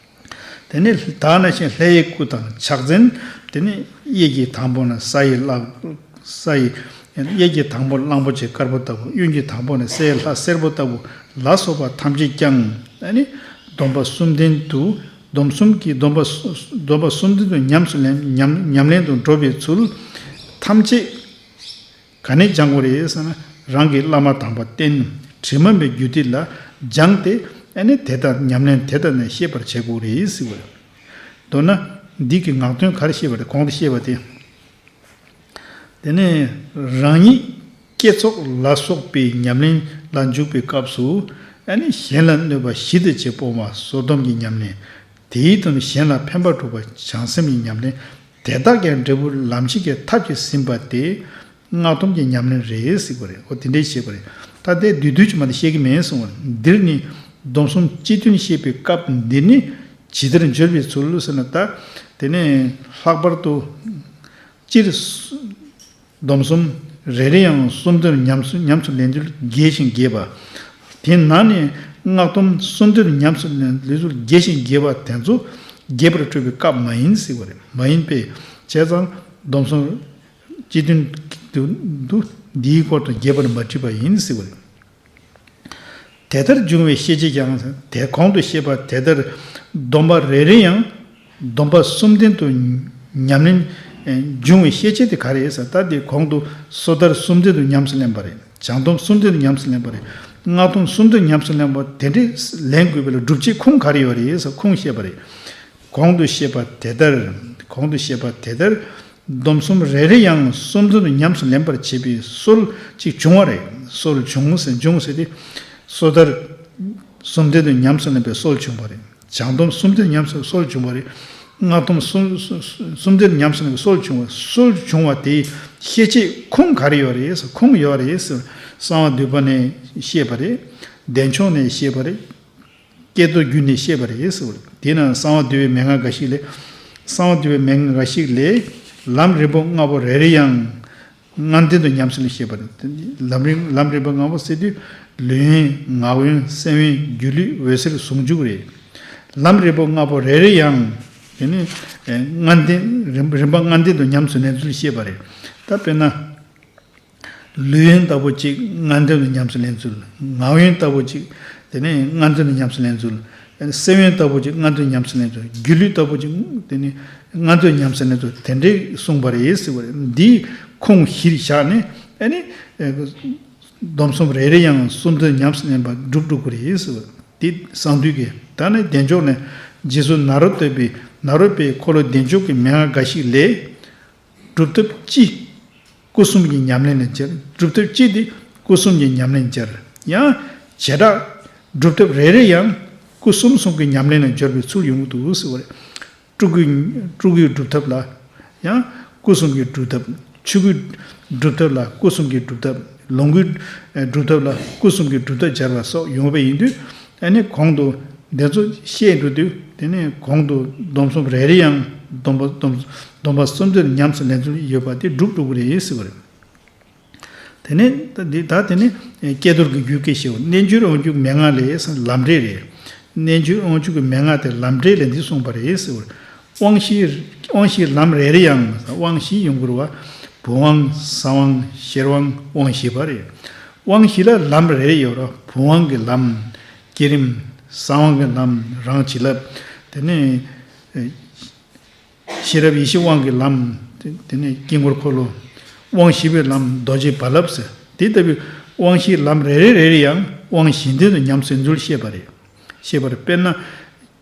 དེ་ནས་ད་ནང་བཞིན་ལྷའི་སྐུ་དང་ཕྱག་མཚན། དེ་ནས་གཡས་ཀྱི་དང་པོ་ནས་ས་ཡི་ལྷ། ས་ཡི། གཡས་ཀྱི་དང་པོ་གླང་པོ་ཆེ་དཀར་པོ་ལྟ་བུ། གཡོན་གྱི་དང་པོ་ནས་སའི་ལྷ་སེར་པོ་ལྟ་བུ་ལ་སོགས་པ་ཐམས་ཅད་ཀྱང་ཨ་ནི་སྡོམ་པ་གསུམ་ལྡན་དུ། སྡོམ་གསུམ་གྱི་སྡོམ་པ་སྡོམ་པ་གསུམ་ལྡན་དུ་ཉམས་སུ་ལེན། ཉམས་ཉམས་ལེན་དུ་འགྲོ་བའི་ཚུལ་ཐམས་ཅད། ག་ནས་སྦྱང་དགོས་རེད་ཟེར་ན། རང་གི་བླ་མ་དམ་པ་རྟེན་དྲི་མ་མེད་རྒྱུད་སྡེ་ལ་སྦྱངས་ཏེ། ཨ་ནི་དེ་ལྟར་ཉམས་ལེན་དེ་ལྟར་ནས་ཤེས་པར་བྱེད་དགོས་རེད་ཟེར་བ་རེད། མདོར་ན་འདི་གི་ངག་དོན་ག་རེ་བཤད་པ་རེད། གོང་དུ་བཤད་པ་དེ། དེ་ནས་རང་ཉིད་བསྐྱེད་རྫོགས་ལ་སོགས་པའི་ཉམས་ལེན་ལ་འཇུག་པའི་སྐབས་སུ། ཨ་ནི་གཞན་ལ་གནོད་པ་ཞི་བདེ་བྱེད་པ་སྤོང་བ་སོར་སྡོམ་གྱི་ཉམས་ལེན། དེའི་དོན་གཞན་ལ་ཕན་པ་སྒྲུབ་པ་བྱང་སེམས་ཀྱི་ཉམས་ལེན། དེ་དག་ཀྱང་འབྲས་བུ་ལམ་བྱེད་ཀྱི་ཐབས་ཀྱིས་ཟིན་པ་སྟེ། སྔགས་སྡོམ་གྱི་ཉམས་ལེན་རེད་ཟེར་བ་རེད། འོ་དེ་འདྲའི་བཤད་པ་རེད། ད་ལྟའི་བསྡུས་བསྡུས་ཀྱི་མ་དེ་བཤད་ཀྱི་མེད་གསུངས་པ་རེད། འདིར་ནི་སྡོམ་གསུམ་སྤྱི་དོན་བཤད་པའི་སྐབས་འདི་ནི་ཇི་ལྟར་འབྱོར་པའི་ཚུལ་ཟེར་ན། ད་དེ་ནས་ལྷག་པར་དུ་སྤྱིར་སྡོམ་གསུམ་རེ་རེ་ཡང་གསུམ་དོན་ཉམས་སུ་ཉམས་སུ་ལེན་ཚུལ་རྒྱས་ཤིང་རྒྱས་པ། དེ་ནང་ནས་སྔགས་སྡོམ་གསུམ་དོན་ཉམས་སུ་ལེན་ཚུལ་རྒྱས་ཤིང་རྒྱས་པ་དེ་ཚོ་རྒྱས་པར་སྤྲོས་པའི་སྐབས་མ་ཡིན་ཟེར་བ་རེད། མ་ཡིན་པས། བྱས་ཙང་སྡོམ་གསུམ་སྤྱི་དོན་དུ་འདུ་འདིའི་སྐོར་དུ་རྒྱས་པར་མ་བྲིས་པ་ཡིན་ཟེར་བ་རེད། དེ་ལྟར་འབྱུང་བའི་ཤེས་བྱེད་ཀྱང་། དེ་གོང་དུ་བཤད་པ་དེ་ལྟར་སྡོམ་པ་རེ་རེ་ཡང་སྡོམ་པ་གསུམ་ལྡན་དུ་ཉམས་ལེན་ཨེ་འབྱུང་བའི་ཤེས་བྱེད་དེ་ག་རེ་ཟེར། ད་དེ་གོང་དུ་སོ་ཐར་གསུམ་ལྡན་དུ་ཉམས་སུ་ལེན་པ་རེད། བྱང་སྡོམ་གསུམ་ལྡན་དུ་ཉམས་སུ་ལེན་པ་རེད། སྔགས་སྡོམ་གསུམ་ལྡན་ཉམས་སུ་ལེན་པ་དེ་འདྲས་ལེན་དགོས་པ་ལ་སྒྲུབ་བྱེད་ཁུངས་ག་རེ་ཡོད་རེད་ཟེར། ཁུངས་བཤད་པ་རེད། གོང་དུ་བཤད་པ་དེ་ལྟར། གོང་དུ་བཤད་པ་དེ་ལྟར་སྡོམ་གསུམ་རེ་རེ་ཡང་གསུམ་ལྡན་དུ་ཉམས་སུ་ལེན་པར་བྱེད་པའི་སྲོལ་ཅིག་བྱུང་བ་རེད། སྲོལ་བྱུང་ཟེར། བྱུང་ཟེར་དེ་སོ་ཐར་གསུམ་ལྡན་དུ་ཉམས་སུ་ལེན་པའི་སྲོལ་བྱུང་བ་རེད། བྱང་སྡོམ་གསུམ་ལྡན་ཉམས་སུ་སྲོལ་བྱུང་བ་རེད། སྔགས་སྡོམ་གསུམ་གསུམ་ལྡན་ཉམས་སུ་ལེན་པའི་སྲོལ་བྱུང་བ། སྲོལ་བྱུང་བ་དེའི་ཤེས་བྱེད་ཁུངས་ག་རེ་ཡོད་རེད་ཟེར། ཁུངས་ཡོད་རེད་ཟེར། གསང་བ་འདུས་པ་ནས་བཤད་པ་རེད། བདེ་མཆོག་ནས་བཤད་པ་རེད། ཀྱེ་རྡོར་རྒྱུད་ནས་བཤད་པ་རེད་ཟེར་བ་རེད། དེས་ན་གསང་བ་འདུས་པའི་མན་ངག་འགའ་ཞིག་ལས། གསང་བ་འདུས་པའི་མན་ངག་འགའ་ཞིག་ལས། ལམ་རིམ་པ་ལྔ་པོ་རེ་རེ་ཡང་ལྔ་ལྡན་དུ་ཉམས་སུ་ལེན་བཤད་པ་རེད། ལམ་རིམ་ལམ་རིམ་པ་ལྔ་པོ་ཟེར་དུས། ལུས་ཡོན། ངག་ཡོན། སེམས་ཡོན། སྒྱུ་ལུས། འོད་གསལ། ཟུང་འཇུག་རེད། ལམ་རིམ་པ་ལྔ་པོ་རེ་རེ་ཡང་དེ་ནི་ལྔ་ལྡན། རིམ་རིམ་པ་ལྔ་ལྡན་དུ་ཉམས་སུ་ལེན་ཚུལ་བཤད་པ་རེད། ད་དཔེར་ན། ལུས་ཡོན་ལྟ་བུ་གཅིག་ལྔ་ལྡན་དུ་ཉམས་སུ་ལེན་ཚུལ། ངག་ཡོན་ལྟ་བུ་གཅིག་དེ་ནས་ལྔ་ལྡན་དུ་ཉམས་སུ་ལེན་ཚུལ། སེམས་ཡོན་ལྟ་བུ་གཅིག་ལྔ་ལྡན་དུ་ཉམས་སུ་ལེན་ཚུལ། སྒྱུ་ལུས་ལྟ་བུ་གཅིག་དེ་ནས་ལྔ་ལྡན་དུ་ཉམས་སུ་ལེན་ཚུལ། དེ་འདྲའི་གསུངས་པ་རེད་ཟེར་བ་རེད། འདིའི་ཁུངས་གཞིར་བཞག་ནས་ཨ་ནི་སྡོམ་གསུམ་རེ་རེ་ཡང་གསུམ་ལྡན་ཉམས་སུ་ལེན་པ་སྒྲུབ་སྒྲུབ་དགོས་རེད་ཟེར་བ་རེད། འདི་གསང་འདུས་ཀྱི། ད་ནི་བདེ་མཆོག་ནས། རྗེས་སུ་ནཱ་རོ་ཏ་པའི་ནཱ་རོ་པའི་འཁོར་ལོ་བདེ་མཆོག་གི་མན་ངག་འགའ་ཞིག་ལས། སྒྲུབ་ཐབས་སྤྱི། སྐུ་གསུམ་གྱི་ཉམས་ལེན་ལ་སྦྱར། སྒྲུབ་ཐབས་སྤྱི་དེ་སྐུ་གསུམ་གྱི་ཉམས་ལེན་སྦྱར། ཡང་བྱེ་བྲག་སྒྲུབ་ཐབས་རེ་རེ་ཡང་སྐུ་གསུམ་གསུམ་གྱི་ཉམས་ལེན་ལ་སྦྱོར་བའི་ཚུལ་ཡོང་གི་འདུག་ཟེར་བ་རེད། སྤྲུལ་སྐུའི་སྤྲུལ་སྐུའི་སྒྲུབ་ཐབས་ལ་ཡང་སྐུ་གསུམ་གྱི་སྒྲུབ་ཐབས། ཆོས་སྐུའི་སྒྲུབ་ཐབས་ལ་སྐུ་གསུམ་གྱི་སྒྲུབ་ཐབས། ལོངས་སྐུའི་སྒྲུབ་ཐབས་ལ་སྐུ་གསུམ་གྱི་སྒྲུབ་ཐབས་སྦྱར་བ་སོགས་ཡོང་བ་ཡིན་དུས། ཨ་ནི་གོང་དུ་འདི་ཚོ་བཤད་འགྲོ་དུས། དེ་ནས་གོང་དུ་སྡོམ་གསུམ་རེ་རེ་ཡང་སྡོམ་པ་སྡོམ་སྡོམ་པ་གསུམ་ལྡན་ཉམས་སུ་ལེན་ཚུལ་ཡོད་པ་དེ་སྒྲུབ་སྒྲུབ་ཀྱི་རེད་ཟེར་བ་རེད། དེ་ནས་ད་འདི་ད་དེ་ནས་ཀྱེ་རྡོར་གྱི་རྒྱུད་ཀྱི་ཞེས་པ། རྣལ་འབྱོར་དབང་ཕྱུག་མན་ངག་ལས་ལམ་འབྲས་རེད། རྣལ་འབྱོར་དབང་ཕྱུག་གི་མན་ངག་དེ་ལམ་འབྲས་ལས་འདི་གསུངས་པ་རེད་ཟེར་བ་རེད། དབང་བཞི། དབང་བཞིའི་ལམ་རེ་རེ་ཡང་། དབང་བཞི་ཡོང་དགོས་རེད་བ། བུམ་དབང་། གསང་དབང་། ཤེར་དབང་། དབང་བཞི་པ་རེད། དབང་བཞི་ལ་ལམ་རེ་རེ་ཡོད་རེད། བུམ་དབང་གི་ལམ། བསྐྱེད་རིམ། གསང་དབང་གི་ལམ། རང་བྱིན་རླབས། དེ་ནས་ཤེས་རབ་ཡེ་ཤེས་དབང་གི་ལམ། དེ་དེ་ནས་དཀྱིལ་འཁོར་འཁོར་ལོ། དབང་བཞི་པའི་ལམ་རྡོ་རྗེ་རྦ་རླབས་ཟེར། དེ་ལྟ་བུའི་དབང་བཞིའི་ལམ་རེ་རེ་རེ་རེ་ཡང་དབང་བཞི་ལྡན་དུ་ཉམས་སུ་ལེན་ཚུལ་བཤད་པ་རེད། བཤད་པ་རེད། དཔེར་ན།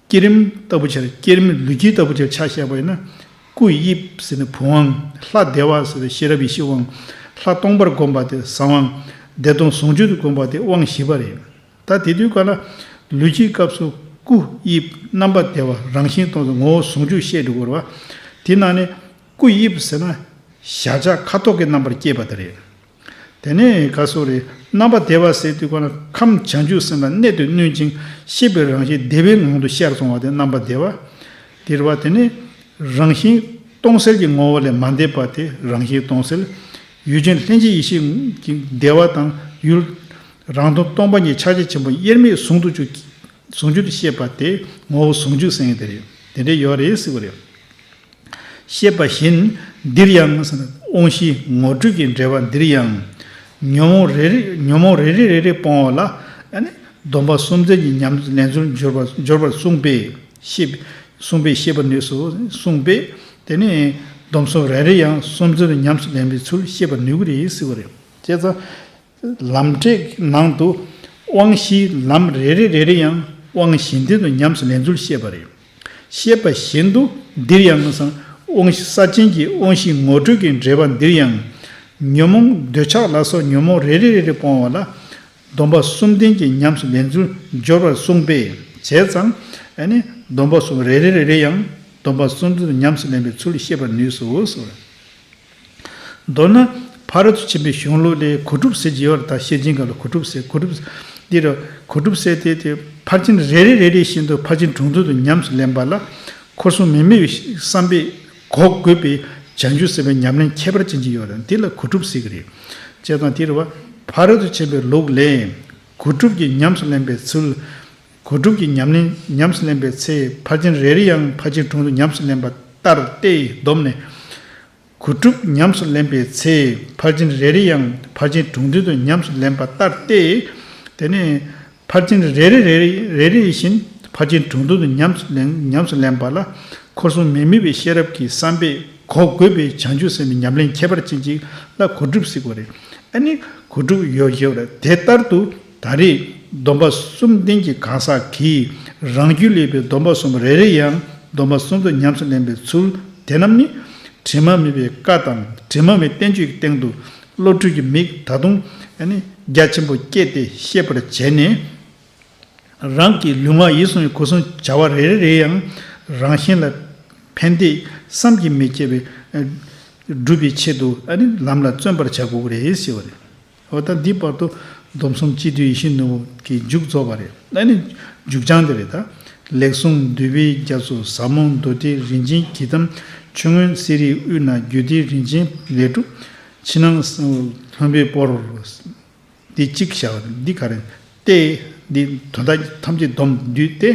བསྐྱེད་རིམ་ལྟ་བུ་ཆར། བསྐྱེད་རིམ་ལུས་དཀྱིལ་ལྟ་བུ་ཆར་ཆ་བཞག་པ་ཡིན་ན། སྐུ་ཡི་དབྱིབས་ཟེར་ན་བུམ་དབང་། ལྷ་བདེ་བ་ཟེར་ན་ཤེས་རབ་ཡེ་ཤེས་དབང་། ལྷ་སྟོང་པར་བསྒོམ་པ་དེ་གསང་དབང་། བདེ་སྟོང་ཟུང་འཇུག་ཏུ་བསྒོམ་པ་དེ་དབང་བཞི་པ་རེད། ད་དེ་དུས་ག་ལ་ལུས་ཀྱི་སྐབས་སུ་སྐུ་དབྱིབས་རྣམ་པ་བདེ་བ་རང་བཞིན་སྟོང་གསལ་ངོ་བོ་ཟུང་འཇུག་བཤད་འགྲོ་དགོས་རེད་བ། དེ་ནང་ནས་སྐུ་དབྱིབས་ཟེར་ན་གཞལ་བྱ་ཁ་དོག་གི་རྣམ་པར་སྐྱེས་པ་དེ་རེད། དེ་ནས་ག་སོགས་རེད། རྣམ་པ་བདེ་བ་ཟེར་དུས་ག་ལ་ཁམས་བྱང་ཆུབ་སེམས་ལ་གནད་དུ་བསྣུན་ཅིང་ཤེས་པའི་རང་བཞིན་བདེ་བའི་ངང་དུ་ཤར་སོང་བ་དེ་རྣམ་པ་བདེ་བ། དེ་རེད་བ། དེ་ནས་རང་བཞིན་སྟོང་གསལ་གྱི་ངོ་བོ་ལས་མ་འདས་པ་དེ་རང་བཞིན་སྟོང་གསལ། ཡུལ་ཅན་ལྷན་སྐྱེས་ཡེ་ཤེས་ཀྱི་བདེ་བ་དང་ཡུལ། རང་སྟོང་སྟོང་པ་ཉིད་ཕྱག་རྒྱ་ཆེན་པོ་དབྱེར་མེད་ཟུང་དུ་འཇུག་ཟུང་འཇུག་ཏུ་ཤེས་པ་དེ་ངོ་བོ་ཟུང་འཇུག་ཟེར་མཁན་དེ་རེད། དེ་འདྲ་ཡོད་རེད་ཟེར་བ་རེད། བཤད་པ་བཞིན་འདིར་ཡང་ཟེར་ན། དབང་བཞིའི་ངོ་སྤྲོད་ཀྱི་འགྲེལ་པ་འདིར་ཡང་། ཉོན་མོངས་རེ་རེ་ཉོན་མོངས་རེ་རེ་རེ་རེ་སྤོང་བ་ལ། ཨ་ནི་སྡོམ་པ་གསུམ་ལྡན་གྱི་ཉམས་ལེན་ཚུལ་སྦྱོར་བ་སྦྱོར་བར་གསུངས་པས། ཤེས་གསུངས་པས་ཤེས་པར་ནུས་སོ་གསུངས་པས། དེ་ནས་སྡོམ་གསུམ་རེ་རེ་ཡང་གསུམ་ལྡན་ཉམས་སུ་ལེན་པའི་ཚུལ་ཤེས་པར་ནུས་ཀྱི་རེད་ཟེར་བ་རེད། བྱས་ཙང་། ལམ་འབྲས་ནང་དུ་དབང་བཞིའི་ལམ་རེ་རེ་རེ་རེ་ཡང་དབང་བཞི་ལྡན་དུ་ཉམས་སུ་ལེན་ཚུལ་བཤད་པ་རེད། བཤད་པ་བཞིན་དུ་འདིར་ཡང་ཟེར་ན། དབང་བཞི་ས་ཆེན་གྱི་དབང་བཞིའི་ངོ་སྤྲོད་ཀྱི་འགྲེལ་པ་འདིར་ཡང་། ཉོན་མོངས་འདོད་ཆགས་ལ་སོགས་ཉོན་མོངས་རེ་རེ་རེ་རེ་སྤོང་བ་ལ། སྡོམ་པ་གསུམ་ལྡན་གྱི་ཉམས་སུ་ལེན་ཚུལ་སྦྱོར་བར་གསུངས་པས། བྱས་ཙང་ ཨ་ནི་སྡོམ་པ་གསུམ་རེ་རེ་རེ་རེ་ཡང་སྡོམ་པ་གསུམ་དུ་ཉམས་སུ་ལེན་པའི་ཚུལ་ཤེས་པར་ནུས་སོ་ཟེར། མདོར་ན། ཕ་རོལ་ཏུ་ཕྱིན་པའི་གཞུང་ལུགས་ལས་གོ་སྒྲུབ་ཟེར་གྱི་ཡོད་རེད། ད་བཤད་ཀྱིན་སྐབས་ལ་གོ་སྒྲུབ་ཟེར་གོ་སྒྲུབ་འདི་རུ་གོ་སྒྲུབ་ཟེར་དེ་དེ་ཕར་ཕྱིན་རེ་རེ་རེ་རེ་བཞིན་དུ་ཕར་ཕྱིན་དྲུག་འདུལ་དུ་ཉམས་སུ་ལེན་པ་ལ་འཁོར་གསུམ་མི་དམིགས་པའི་བསམ་པས་གོ་དགོས་པའི་བྱང་ཆུབ་སེམས་དཔའི་ཉམས་ལེན་ཁྱད་པར་ཅན་ཅིག་ཡོད་རེད། འདི་ལ་གོ་སྒྲུབ་ཟེར་གྱི་རེད། བྱས་ཙང་དེ་རུ་བ་ཕ་རོལ་ཏུ་ཕྱིན་པའི་ལུགས་ལས་གོ་སྒྲུབ་ཀྱི་ཉམས་སུ་ལེན་པའི་ཚུལ། གོ་སྒྲུབ་ཀྱི་ཉམས་ལེན་ཉམས་སུ་ལེན་པའི་ཚེ་ཕར་ཕྱིན་རེ་རེ་ཡང་ཕར་ཕྱིན་དྲུག་འདུལ་ཉམས་སུ་ལེན་པ་ལྟར་ཏེ་བསྡོམས་ནས། གོ་སྒྲུབ་ཉམས་སུ་ལེན་པའི་ཚེ་ཕར་ཕྱིན་རེ་རེ་ཡང་ཕར་ཕྱིན་དྲུག་འདུལ་དུ་ཉམས་སུ་ལེན་པ་ལྟར་ཏེ། དེ་ནས་ཕར་ཕྱིན་རེ་རེ་རེ་རེ་རེ་རེ་བཞིན་ཕར་ཕྱིན་དྲུག་འདུལ་དུ་ཉམས་སུ་ལེན་ཉམས་སུ་ལེན་པ་ལ་འཁོར་གསུམ་མི་དམིགས་པའི་ཤེས་རབ་ཀྱི་བསམ་པས་གོ་དགོས་པའི་བྱང་ཆུབ་སེམས་དཔའི་ཉམས་ལེན་ཁྱད་པར་ཅན་ཅིག་ལ་གོ་སྒྲུབ་ཟེར་དགོས་རེད། ཨ་ནི་གོ་སྒྲུབ་ཡོད་ཞེས་པ་རེད། དེ་ལྟར་དུ་ད་རེས་སྡོམ་པ་གསུམ་ལྡན་གྱི་གང་ཟག་གིས་རང་རྒྱུད་ལས་པའི་སྡོམ་པ་གསུམ་རེ་རེ་ཡང་སྡོམ་པ་གསུམ་དུ་ཉམས་སུ་ལེན་པའི་ཚུལ་དེ་རྣམས་ནི། དྲི་མ་མེད་པའི་བཀའ་དང་དྲི་མ་མེད་བསྟན་བཅོས་ཀྱི་སྟེང་དུ་བློ་གྲོས་ཀྱི་མིག་ད་དུང་ཨ་ནི་རྒྱ་ཆེན་པོ་བསྐྱེད་དེ་ཤེས་པར་བྱས་ནས། རང་གི་ལུས་ངག་ཡིད་གསུམ་གྱི་སྒོ་གསུམ་བྱ་བ་རེ་རེ་རེ་ཡང་རང་གཞན་ལ་ཕན་བདེ་བསམ་གྱིས་མི་ཁྱབ་པའི་སྒྲུབ་པའི་ཆེད་དུ་ཨ་ནི་ལམ་ལ་བརྩོན་པར་བྱ་དགོས་ཀྱི་རེད་ཟེར་བ་རེད། འོ་ད་འདི་བར་དུ་སྡོམ་གསུམ་སྤྱི་འདུས་ཡིད་བཞིན་ནོར་བུ་གི་མཇུག་རྫོགས་པ་རེད། ཨ་ནི་མཇུག་བྱང་དེ་རེད་ད། ལེགས་གསུངས་འདུས་པའི་རྒྱ་མཚོ་ཟབ་མོ་མདོ་སྡེ་རིན་ཆེན་གྱི་གཏམ། ཆོས་མངོན་གསེར་རིའི་དབུས་ན་རྒྱུད་སྡེ་རིན་ཆེན་ལས་གྲུབ། ཕྱི་ནང་ལྷུན་པོའི་སྤོར། འདི་གཅིག་བྱ་བ་འདི་ག་རེ་ཏེ། འདི་དོན་དག་ཐམས་ཅད་སྡོམ་འདུས་ཏེ།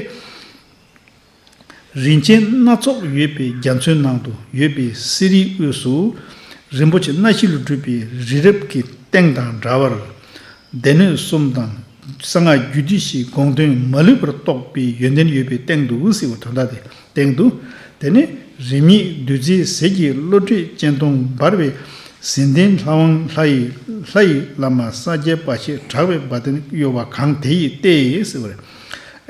རིན་ཆེན་སྣ་ཚོགས་ཡོད་པའི་རྒྱ་མཚོའི་ནང་དུ་ཡོད་པའི་གསེར་རིའི་དབུས་སུ་རིན་པོ་ཆེ་སྣ་བཞི་ལས་གྲུབ་པའི་རི་རབ་ཀྱི་སྟེང་དང་འདྲ་བར། སྡེ་སྣོད་གསུམ་དང་གསང་སྔགས་རྒྱུད་སྡེ་བཞིའི་དགོངས་དོན་མ་ལུས་པར་རྟོགས་པའི་ཡོན་ཏན་ཡོད་པའི་སྟེང་དུ་ཟེར་བ་དོན་དག་དེ་སྟེང་དུ། དེ་ནས་རིམ་གཉིས་བདུད་རྩིའི་ཟིལ་གྱིས་བློ་གྲོས་སྤྱན་སྟོང་འབར་བའི་ཟིལ་ལྡན་ལྷ་དབང་ལྷ་ཡི་ལྷ་ཡི་བླ་མ་ས་སྐྱའི་པ་ཕྱེད་གྲགས་པའི་བ་དན་གཡོ་བ་གང་དེ་ཡི་སྟེ་ཟེར་བ་རེད།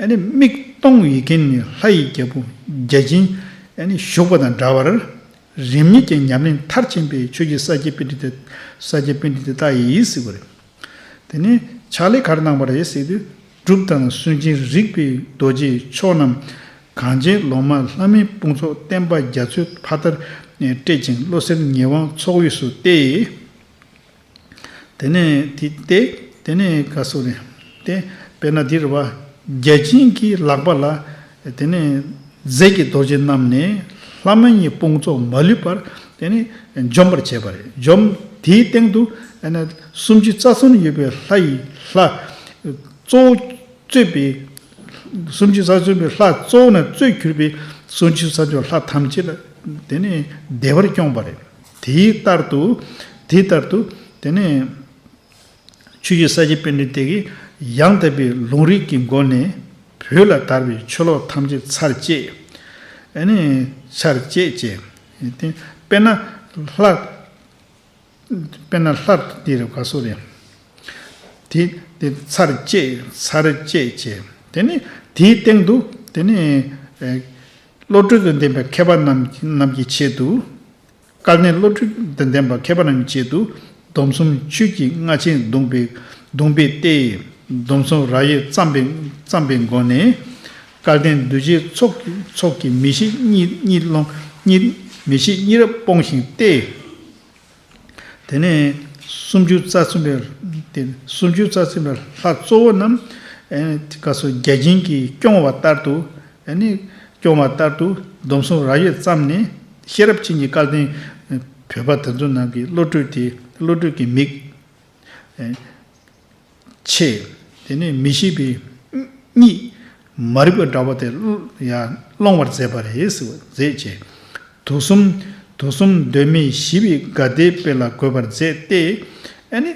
ཨ་ནི་མིག་སྟོང་ཡིད་མཁྱེན་ནི་ལྷ་ཡི་རྒྱལ་པོ་བརྒྱ་བྱིན་ཨ་ནི་བཞུགས་པ་དང་འདྲ་བར། རིམ་གཉིས་ཀྱི་ཉམས་ལེན་མཐར་ཕྱིན་པའི་ཆོས་ཀྱི་ས་སྐྱའི་པཎྜི་ཏ་ས་སྐྱའི་པཎྜི་ཏ་ལྟ་ཡིས་ཟེར་བ་རེད། དེ་ནས་ཕྱག་ལས་ག་རེ་གནང་བ་རེད་ཟེར་དུས། གྲུབ་དང་སུན་འབྱིན་རིག་པའི་རྡོ་རྗེའི་མཆོག་རྣམས་གངས་ཅན་ལོ་མ་ལྷ་མིའི་དཔུང་ཚོགས་བསྟན་པ་རྒྱ་མཚོའི་ཕ་མཐར་སྤྲད་ཅིང་བློ་གསལ་ཉེ་དབང་ཚོགས་དབུས་སུ་གཏད། དེ་ནས་དེ་སྟེ། དེ་ནས་ག་སོ་རེད། དེ་དཔེར་ན་འདིར་བ་བརྒྱ་བྱིན་གྱི་ལག་པ་ལ་དེ་ནས་རྫས་ཀྱི་རྡོ་རྗེ་བསྣམས་ནས་ལྷ་མི་གཉིས་དཔུང་ཚོགས་མ་ལུས་པར་དེ་ནས་འཇོམས་པར་བྱས་པ་རེད། འཇོམས་དེའི་སྟེང་དུ་ཨ་ནི་སུམ་ཅུ་རྩ་གསུམ་ཡོད་པའི་ལྷ་ཡི་ལྷ་གཙོ་བོ་གཙོས་པའི་སུམ་ཅུ་རྩ་གསུམ་པའི་ལྷ་གཙོ་བོ་ན་གཙོས་གྱུར་པའི་སུམ་ཅུ་རྩ་གསུམ་ལྷ་ཐམས་ཅད་ལ་དེ་ནས་བདེ་བར་སྐྱོང་བ་རེད། དེའི་ལྟར་དུ་དེའི་ལྟར་དུ་དེ་ནས། ཆོས་ཀྱི་ས་སྐྱའི་པཎྜི་ཏ་གིས་ཡང་དག་པའི་ལུང་རིགས་ཀྱི་སྒོ་ནས་བོད་ལ་དར་བའི་ཆོས་ལོག་ཐམས་ཅད་ཚར་བཅད། ཨ་ནི་ཚར་བཅད་བཅད། དེ་དཔེར་ན་ལྷ། དཔེར་ན་ལྷ་དེ་རེད་ག་སོ་རེད། དེ་དེ་ཚར་བཅད་ཚར་བཅད་བཅད། དེ་ནི་དེའི་སྟེང་དུ་དེ་ནི་ཨེ་བློ་གྲོས་དང་ལྡན་པའི་མཁས་པ་རྣམས་རྣམས་ཀྱི་ཆེད་དུ། སྐལ་ལྡན་བློ་གྲོས་དང་ལྡན་པ་མཁས་པ་རྣམས་ཀྱི་ཆེད་དུ་སྡོམ་གསུམ་ཆོས་ཀྱི་རྔ་ཆེན་བརྡུངས་པའི་བརྡུངས་པའི་སྟེ། སྡོམ་གསུམ་རབ་དབྱེ་བརྩམས་པའི་བརྩམས་པའི་སྒོ་ནས། སྐལ་ལྡན་གདུལ་བྱའི་ཚོགས་ཚོགས་ཀྱི་མི་ཤེས་གཉིད་གཉིད་སློང་གཉིད་མི་ཤེས་གཉིད་རབ་སྤོང་ཞིང་སྟེ། དེ་ནས་སུམ་ཅུ་རྩ་གསུམ་པའི་དེ་སུམ་ཅུ་རྩ་གསུམ་པའི་ལྷ་གཙོ་བོ་རྣམས་ཨེ་ག་སོ་བརྒྱ་བྱིན་གྱིས་སྐྱོང་བ་ལྟར་དུ། ཨ་ནི་སྐྱོང་བ་ལྟར་དུ་སྡོམ་གསུམ་རབ་དབྱེ་བརྩམས་ནས་ཤེས་རབ་ཅན་གྱི་སྐལ་ལྡན་བོད་པ་དེ་ཚོ་རྣམས་ཀྱི་བློ་གྲོས་དེ་བློ་གྲོས་ཀྱི་མིག་ཕྱེ། དེ་ནས་མི་ཤེས་པའི་གཉིད་མ་རིག་པ་འདྲ་བ་དེ་ཡང་སློང་བར་མཛད་པ་རེད་ཟེར་བ་མཛད་ཅེས། དུག་གསུམ་དུག་གསུམ་གདོད་མའི་ཞི་བའི་དགའ་བདེའི་དཔལ་ལ་འགོད་པར་མཛད་དེ། ཨ་ནི།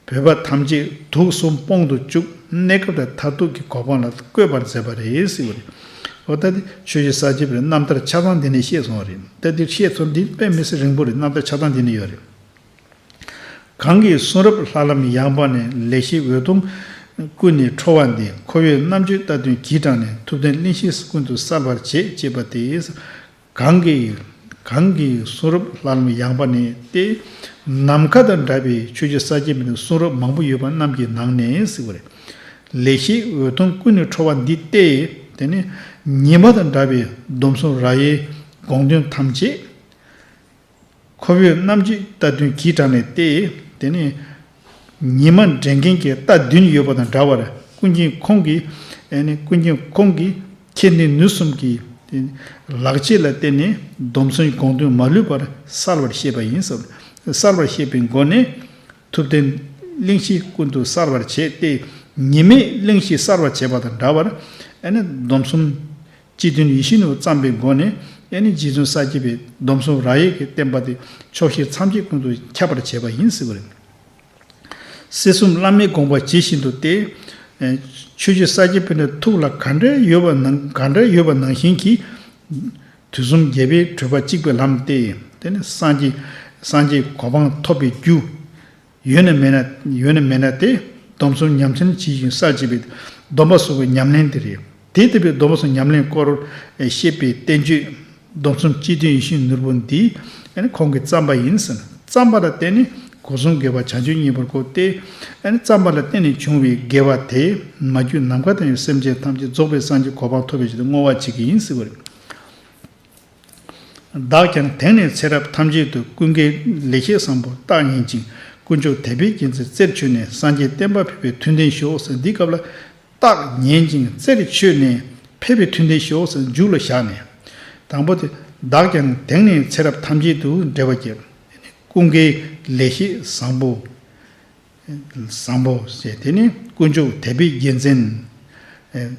བོད་པ་ཐམས་ཅད་དུག་གསུམ་སྤོང་དུ་བཅུག་གནས་སྐབས་དང་མཐར་ཐུག་གི་གོ་འཕང་ལ་བཀོད་པར་མཛད་པ་རེད་ཟེར་བ་རེད། འོ་ད་དེ་ཆོས་ཀྱི་ས་བཅད་པའི་རྣམ་ཐར་ཆ་ཚང་འདི་ནས་བཤད་སོང་བ་རེད། ད་འདིར་བཤད་ཚུལ་འདི་དཔེ་མི་སྲིད་རིང་པོ་རེད། རྣམ་ཐར་ཆ་ཚང་འདི་ནས་ཡོད་རེད། གང་གིས་གསུང་རབ་ལྷ་ལམ་ཡངས་པ་ནས། ལེགས་བཤད་འོད་སྟོང་ཀུན་ནས་འཕྲོ་བ་འདི། ཁོ་བོས་རྣམ་དཔྱོད་ལྟ་སྟོན་གྱིས་དྲངས་ནས། ཐུབ་བསྟན་གླེང་གཞི་ཀུན་ཏུ་གསལ་བར་བྱེད། ཅེས་པ་སྟེ། གང་གིས་གང་གིས་གསུང་རབ་ལྷ་ལམ་ཡངས་པ་ནས་ཏེ། ནམ་མཁའ་དང་འདྲ་བའི་ཆོས་ཀྱི་ས་བཅད་མི་ནི་གསུང་རབ་མང་པོ་ཡོད་པ་རྣམས་ཀྱི་ནང་ནས་ཟེར་བ་རེད། ལེགས་བཤད་འོད་སྟོང་ཀུན་ནས་འཕྲོ་བ་འདི་སྟེ། དེ་ནི་ ཉི་མ་དང་འདྲ་བའི་སྡོམ་གསུམ་ར་ཡའི་དགོངས་དོན་ཐམས་ཅད། ཁོ་བོས་རྣམ་དཔྱོད་རྟ་བདུན་གྱིས་དྲངས་ནས་ཏེ། དེ་ནས་ཉི་མ་འདྲེན་མཁན་གྱི་རྟ་བདུན་ཡོད་པ་དང་འདྲ་བར་ཀུན་མཁྱེན་ཁོང་གིས། ཨེ་ནི་ཀུན་མཁྱེན་ཁོང་གིས་མཁྱེན་ནུས་ནུས་གསུམ་གྱི་ལག་རྗེས་ལ་བརྟེན་ནས་སྡོམ་གསུམ་དགོངས་དོན་མ་ལུས་པར་གསལ་བར་བཤད་པ་ཡིན་ཟེར། གསལ་བར་བཤད་པའི་སྒོ་ནས་ཐུབ་བསྟན་གླེང་གཞི་ཀུན་ཏུ་གསལ་བར་བྱས་ཏེ། ཉི་མས་གླེང་གཞི་གསལ་བར་བྱས་པ་དང་འདྲ་བར། ཨེ་ནི་སྡོམ་གསུམ། སྤྱི་དོན་ཡིད་བཞིན་ནོར་བུ་བརྩམས་པའི་སྒོ་ནས། ཨེ་ནི་རྗེ་བཙུན་ས་སྐྱ་པའི་སྡོམ་གསུམ་ར་ཡའི་གི་བསྟན་པ་དེ་ཕྱོགས་བཞི་མཚམས་བརྒྱད་ཀུན་ཏུ་ཁྱབ་པར་བྱས་པ་ཡིན་ཟེར་བ་རེད། སྲིད་གསུམ་བླ་མའི་དགོངས་པ་ཇི་བཞིན་དུ་སྟེ། ཨེ་ཆོས་རྗེ་ས་སྐྱ་པཎྜི་ཏ་ཐུགས་ལ་ག་འདྲ་ཡོད་པ་ནང་ག་འདྲ་ཡོད་པ་ནང་བཞིན་གྱིས། དུས་གསུམ་རྒྱལ་པོའི་གྲུབ་པ་གཅིག་པའི་ལམ་སྟེ། དེ་ནི་སངས་རྒྱས་སངས་རྒྱས་གོ་འཕང་ཐོབ་པའི་རྒྱུ། ཡོད་ན་མེད་ན་ཡོད་ན་མེད་ན་སྟེ། སྡོམ་གསུམ་ཉམས་ལེན་བྱེད་ཅིང་གསལ་བྱེད་པའི་སྡོམ་པ་གསུམ་གྱི་ཉམས་ལེན་དེ་རེད། དེ་ལྟ་བུའི་སྡོམ་པ་གསུམ་ཉམས་ལེན་སྐོར་བཤད་པའི་བསྟན་བཅོས་སྡོམ་གསུམ་སྤྱི་དོན་ཡིད་བཞིན་ནོར་བུ་འདི་ཁོང་གིས་བརྩམས་པ་ཡིན་ཟེར། བརྩམས་པ་ལ་བརྟེན་ནས་སྒོ་གསུམ་དགེ་བ་བྱང་ཆུབ་བརྙེས་པར་གོ་སྟེ། བརྩམས་པ་ལ་བརྟེན་ནས་བྱུང་བའི་དགེ་བ་དེ་མ་གྱུར་ནམ་མཁའ་དང་སེམས་ཅན་ཐམས་ཅད་རྫོགས་པའི་སངས་རྒྱས་གོ་འཕང་ཐོབ་པའི་ཆེད་དུ་བསྔོ་བ་བྱེད་ཀྱི་ཡིན་ཟེར་བ་རེད། བདག་ཀྱང་དེང་ནས་ཚེ་རབས་ཐམས་ཅད་དུ་ཀུན་དགའི་ལེགས་བཤད་བཟང་པོ་རྟག་ཉན་ཅིང་དཀོན་མཆོག་དད་པའི་རྒྱལ་མཚན་རྩེར་མཆོད་ནས་སངས་རྒྱས་བསྟན་པ་འཕེལ་བའི་མཐུན་རྟེན་ཤོག་ཟེར། འདིའི་སྐབས་ལ་རྟག་ཉན་ཅིང་རྩེར་མཆོད་ནས་འཕེལ་བའི་མཐུན་རྟེན་ཤོག་ཟེར་མཇུག་ལ་བཞག་ནས། དང་པོ་དེ། བདག་ཀྱང་དེང་ནས་ཚེ་རབས་ཐམས་ཅད་དུ་འགྲེལ་པ་བརྒྱབ། ཀུན་དགའི་ལེགས་བཤད་བཟང་པོ། བཟང་པོ་ཞེས་དེ་ནི་དཀོན་མཆོག་དད་པའི་རྒྱལ་མཚན། ཨེ།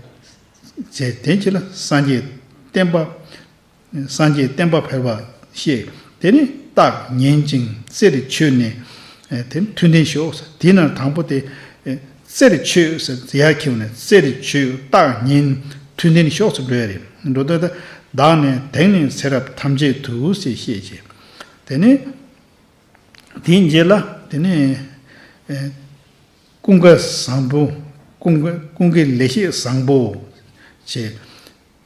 ཞེས་དེ་ཕྱིར་ལ་སངས་རྒྱས་བསྟན་པ། སངས་རྒྱས་བསྟན་པ་འཕེལ་བ་ཞེས་དེ་ནི་རྟག་ཉན་ཅིང་རྩེར་མཆོད་ནས། ཨེ། དེ་ནི་མཐུན་རྟེན་ཤོག་ཟེར། དེ་ན་དང་པོ་དེ། ཨེ། རྩེར་མཆོད་ཟེར་ཡར་འཁྱེར་ནས་རྩེར་མཆོད་རྟག་ཉན་མཐུན་རྟེན་ཤོག་ཟེར་འགྲོ་ཡ་རེད། འགྲོ་དོན་དེ། བདག་ནི་དེང་ནས་ཚེ་རབས་ཐམས་ཅད་དུ་ཞེས་བཤད་ཅིང་། དེ་ནི། དེའི་རྗེས་ལ་དེ་ནས། ཨེ། ཀུན་དགའ་བཟང་པོ། ཀུན་དགའ་ཀུན་དགའི་ལེགས་བཤད་བཟང་པོ། ཞེས།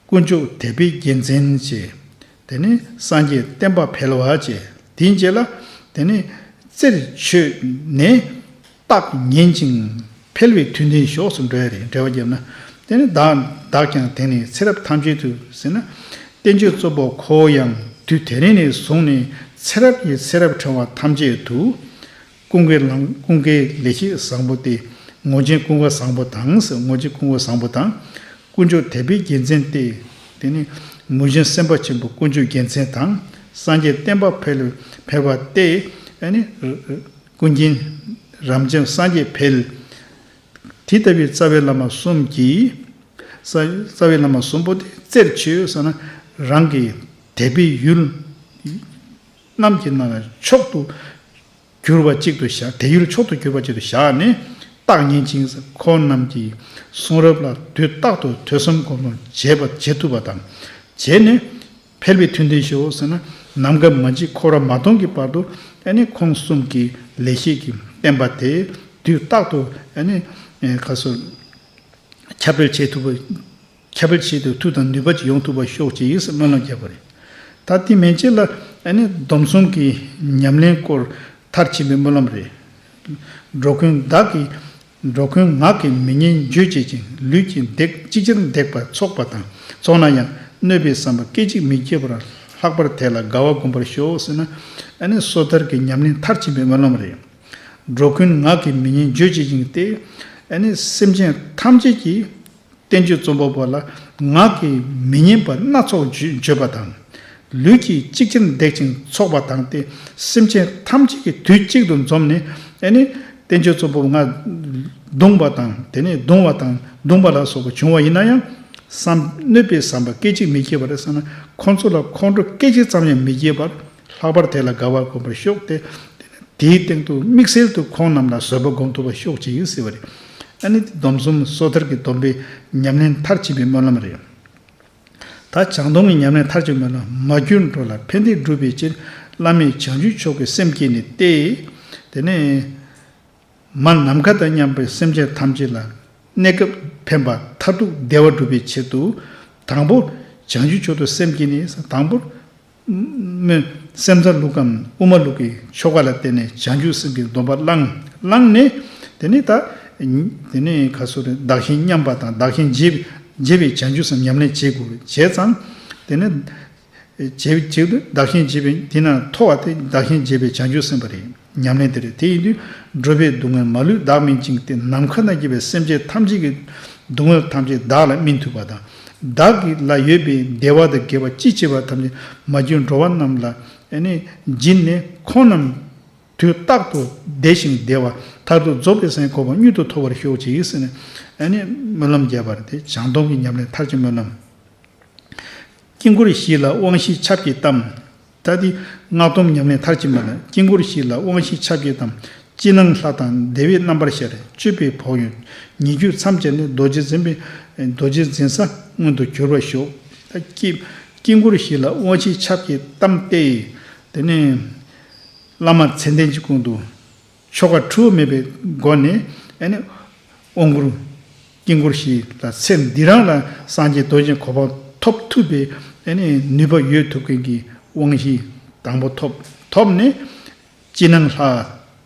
དཀོན་མཆོག་དད་པའི་རྒྱལ་མཚན་ཞེས། དེ་ནས་སངས་རྒྱས་བསྟན་པ་འཕེལ་བ་ཞེས། དེའི་རྗེས་ལ་དེ་ནས་རྩེར་མཆོད་ནས་རྟག་ཉན་ཅིང་འཕེལ་བའི་མཐུན་རྟེན་ཤོག་ཟེར་འགྲོ་ཡ་རེད། འགྲེལ་པ་བརྒྱབ་ན། དེ་ནས་བདག་བདག་ཀྱང་དེང་ནས་ཚེ་རབས་ཐམས་ཅད་དུ་ཟེར་ན། བསྟན་བཅོས་གཙོ་བོ་ཁོ་བོ་ཡང་དུས་དེ་རིང་ནས་བཟུང་ནས་ཚེ་རབས་ཀྱི་ཚེ་རབས་ཕྲེང་བ་ཐམས་ཅད་དུ། ཀུན་དགའི་ལམ་ཀུན་དགའི་ལེགས་བཤད་བཟང་པོ་སྟེ། ངོར་ཆེན་ཀུན་དགའ་བཟང་པོ་དང་ཟེར། ངོར་ཆེན་ཀུན་དགའ་བཟང་པོ་དང་། དཀོན་མཆོག་དད་པའི་རྒྱལ་མཚན་ཏེ། དེ་ནི་མུས་ཆེན་སེམས་དཔའ་ཆེན་པོ་དཀོན་མཆོག་རྒྱལ་མཚན་དང་། སངས་རྒྱས་བསྟན་པ་འཕེལ་འཕེལ་བ་སྟེ། ཨ་ནི་ཀུན་མཁྱེན་རབ་འབྱམས་སངས་རྒྱས་འཕེལ། དེ་ལྟ་བུའི་རྩ་བའི་བླ་མ་གསུམ་གྱིས། རྩ་རྩ་བའི་བླ་མ་གསུམ་པོ་དེ་རྩེར་མཆོད་ཟེར་ན། རང་གི་དད་པའི་ཡུལ་རྣམས་ཀྱི་ནང་ལ་མཆོག་ཏུ་གྱུར་པ་གཅིག་ཏུ་བཞག་དད་ཡུལ་མཆོག་ཏུ་གྱུར་པ་གཅིག་ཏུ་བཞག་ནས། རྟག་ཉན་ཅིང་ཁོང་རྣམས་ཀྱི་གསུང་རབ་ལ་དུས་རྟག་ཏུ་ཐོས་བསམ་སྒོམ་གསུམ་བྱེད་པ་བྱེད་ཐུབ་པ་དང་། བྱས་ནས་འཕེལ་བའི་མཐུན་རྟེན་ཤོག་ཟེར་ན། ནམ་མཁའ་མ་མཆིས་འཁོར་བ་མ་སྟོངས་ཀྱི་བར་དུ། ཨ་ནི་ཁོང་གསུམ་གྱི་ལེགས་བཤད་ཀྱི་བསྟན་པ་དེ་དུས་རྟག་ཏུ། ཨ་ནི་ག་སོ། ཁྱབ་སྤེལ་བྱེད་ཐུབ་པ། ཁྱབ་སྤེལ་བྱེད་དུ་མཐུ་དང་ནུས་པ་ཅིག་ཡོང་ཐུབ་པ་ཤོག་ཅིག་ཟེར་སྨོན་ལམ་བརྒྱབ་པ་རེད། ད་དེ་མན་ཆད་ལ་ཨ་ནི་སྡོམ་གསུམ་གྱི་ཉམས་ལེན་སྐོར་མཐར་ཕྱིན་པའི་སྨོན་ལམ་རེད། འགྲོ་ཀུན་བདག་གིས། འགྲོ་ཀུན་ངག་གིས་མི་ཉན་བརྗོད་བྱེད་ཅིང་། ལུས་ཀྱིས་བརྡེག་ཅིག་ཅར་བརྡེག་པ་ཚོགས་པ་དང་ཚོགས་ན་ཡང་། གནོད་པའི་བསམ་པ་སྐད་ཅིག་མི་སྐྱེ་བར། ལྷག་པར་དེ་ལ་དགའ་བ་བསྒོམ་པར་ཤོག་ཟེར་ན། ཨ་ནི་སོ་ཐར་གྱི་ཉམས་ལེན་མཐར་ཕྱིན་པའི་སྨོན་ལམ་རེད། འགྲོ་ཀུན་ངག་གིས་མི་ཉན་བརྗོད་བྱེད་ཅིང་སྟེ། ཨ་ནི་སེམས་ཅན་ཐམས་ཅད་ཀྱི་བསྟན་བཅོས་རྩོམ་པ་པོ་ལ་ངག་གིས་མི་ཉན་པ་སྣ་ཚོགས་བརྗོད་བརྗོད་པ་དང་། ལུས་ཀྱིས་ཅིག་ཅར་བརྡེག་ཅིང་ཚོགས་པ་དང་སྟེ། སེམས་ཅན་ཐམས་ཅད་ཀྱིས་དུས་གཅིག་ཏུ་འཛོམས་ནས། ཨ་ནི་བསྟན་བཅོས་རྩོམ་པ་པོ་ང་བརྡུངས་པ་དང་། དེ་ནས་བརྡུང་བ་དང་བརྡུངས་པ་ལ་སོགས་པ་བྱུང་བ་ཡིན་ན་ཡང་། བསམ་གནོད་པའི་བསམ་པ་སྐད་ཅིག་མི་སྐྱེ་བར་བསམ་ན། ཁོང་ཚོ་ལ་ཁོང་ཁྲོ་སྐད་ཅིག་ཙམ་ཡང་མི་སྐྱེ་བར། ལྷག་པར་དེ་ལ་དགའ་བ་བསྒོམ་པར་ཤོག་སྟེ། དེའི་སྟེང་དུ་དམིགས་བསལ་དུ་ཁོང་རྣམས་ལ་བཟོད་པ་སྒོམ་ཐུབ་པ་ཤོག་ཅིག་ཟེར་བ་རེད། ཨ་ནི་སྡོམ་གསུམ་སོ་ཐར་གྱི་སྡོམ་པའི་ཉམས་ལེན་མཐར་ཕྱིན་པའི་སྨོན་ལམ་རེད། ད་བྱང་སྡོམ་གྱི་ཉམས་ལེན་མཐར་ཕྱིན་པའི་སྨོན་ལམ། མ་གྱུར་འགྲོ་ལ་ཕན་བདེ་བསྒྲུབ་པའི་ཕྱིར། བླ་མེད་བྱང་ཆུབ་མཆོག་གི་སེམས་བསྐྱེད་ནས་ཏེ། དེ་ནས། མ་ནམ་མཁའ་དང་མཉམ་པའི་སེམས་ཅན་ཐམས་ཅད་ལ་གནས་སྐབས་ཕན་པ་མཐར་ཐུག་བདེ་བ་སྒྲུབ་པའི་ཆེད་དུ། དང་པོ་བྱང་ཆུབ་མཆོག་ཏུ་སེམས་བསྐྱེད་ནས། དང་པོ་སྨོན། སེམས་རྩ་ལུག་གམ་དབུ་མ་ལུག་གི་ཆོ་ག་ལ་བརྟེན་ནས་བྱང་ཆུབ་སེམས་ཀྱི་སྡོམ་པ་བླངས། བླངས་ནས། དེ་ནས་ད། དེ་ནས་ག་སོ་རེད། བདག་གཞན་མཉམ་པ་དང་བདག་གཞན་བརྗེ་བའི་ རྒྱས་པའི་བྱང་ཆུབ་སེམས་ཉམས་ལེན་བྱེད་དགོས། བྱས་ཙང་། དེ་ནི། བྱེད་བྱེད་དུས་བདག་གཞན་བརྗེ་བའི་དེ་ན་མཐོ་བ་དེ་བདག་གཞན་བརྗེ་བའི་བྱང་ཆུབ་སེམས་དཔའ་རེད། ཉམས་ལེན་དེ་རེད། དེ་ཡིན་དུས་འགྲོ་བའི་སྡུག་བསྔལ་མ་ལུས་བདག་སྨིན་ཅིང་། དེ་ནམ་མཁའ་ན་སྐྱེ་བའི་སེམས་ཅན་ཐམས་ཅད་ཀྱི་སྡུག་བསྔལ་ཐམས་ཅད་བདག་ལ་སྨིན་ཐུབ་པ་དང་། བདག་གི་ལ་ཡོད་པའི་བདེ་བ་དང་དགེ་བ་ཅི་མཆིས་པ་ཐམས་ཅད་མ་གྱུར་འགྲོ་བ་རྣམས་ལ་ཨ་ནི་སྦྱིན་ནས། ཁོང་རྣམས་དུས་རྟག་ཏུ་བདེ་ཞིང་བདེ་བ་མཐར་ཐུག་རྫོགས་པའི་སངས་རྒྱས་གོ་འཕང་མྱུར་དུ་ཐོབ་པར་ཤོག་ཅིག་ཟེར་ནས་ཨ་ནི་སྨོན་ལམ་རྒྱབ་པ་རེད། དེ་བྱང་སྡོམ་གྱི་ཉམས་ལེན་མཐར་ཕྱིན་སྨོན་ལམ། དཀྱིལ་འཁོར་བཞི་ལ་དབང་བཞི་ཆབ་ཀྱིས་གཏམས། ད་དེ་སྔགས་སྡོམ་ཉམས་ལེན་མཐར་ཕྱིན་པ་ལ། དཀྱིལ་འཁོར་བཞི་ལ་དབང་བཞི་ཆབ་ཀྱིས་གཏམས། ཕྱི་ནང་ལྷ་དང་བདེ་བས་རྣམ་པར་ཤར། སྤྱོད་པའི་བོགས་དབྱུང་ཉེ་བརྒྱུད་མཚམས་སྦྱར་ནས། རྡོ་རྗེ་འཛིན་པའི་རྡོ་རྗེ་འཛིན་ས་མངོན་དུ་གྱུར་པར་ཤོག་ད་དཀྱིལ་དཀྱིལ་འཁོར་བཞི་ལ་དབང་བཞི་ཆབ་ཀྱིས་གཏམས་ཏེ། དེ་ནས་བླ་མ་མཚན་ལྡན་གྱི་སྐུ་མདུན། ཆོ་ག་འཁྲུལ་མེད་པའི་སྒོ་ནས་ཨ་ནི་དབང་བསྐུར། དཀྱིལ་འཁོར་བཞི་ལ་ཚེ་འདི་རང་ལ་སངས་རྒྱས་རྡོ་རྗེ་གོ་འཕང་ཐོབ་ཐུབ་པའི་ཨ་ནི་ནུས་པ་ཡོད་ཐུབ་མཁན་གྱི་དབང་བཞི་དང་པོ་ཐོབ། ཐོབ་ནས་ཕྱི་ནང་ལྷ་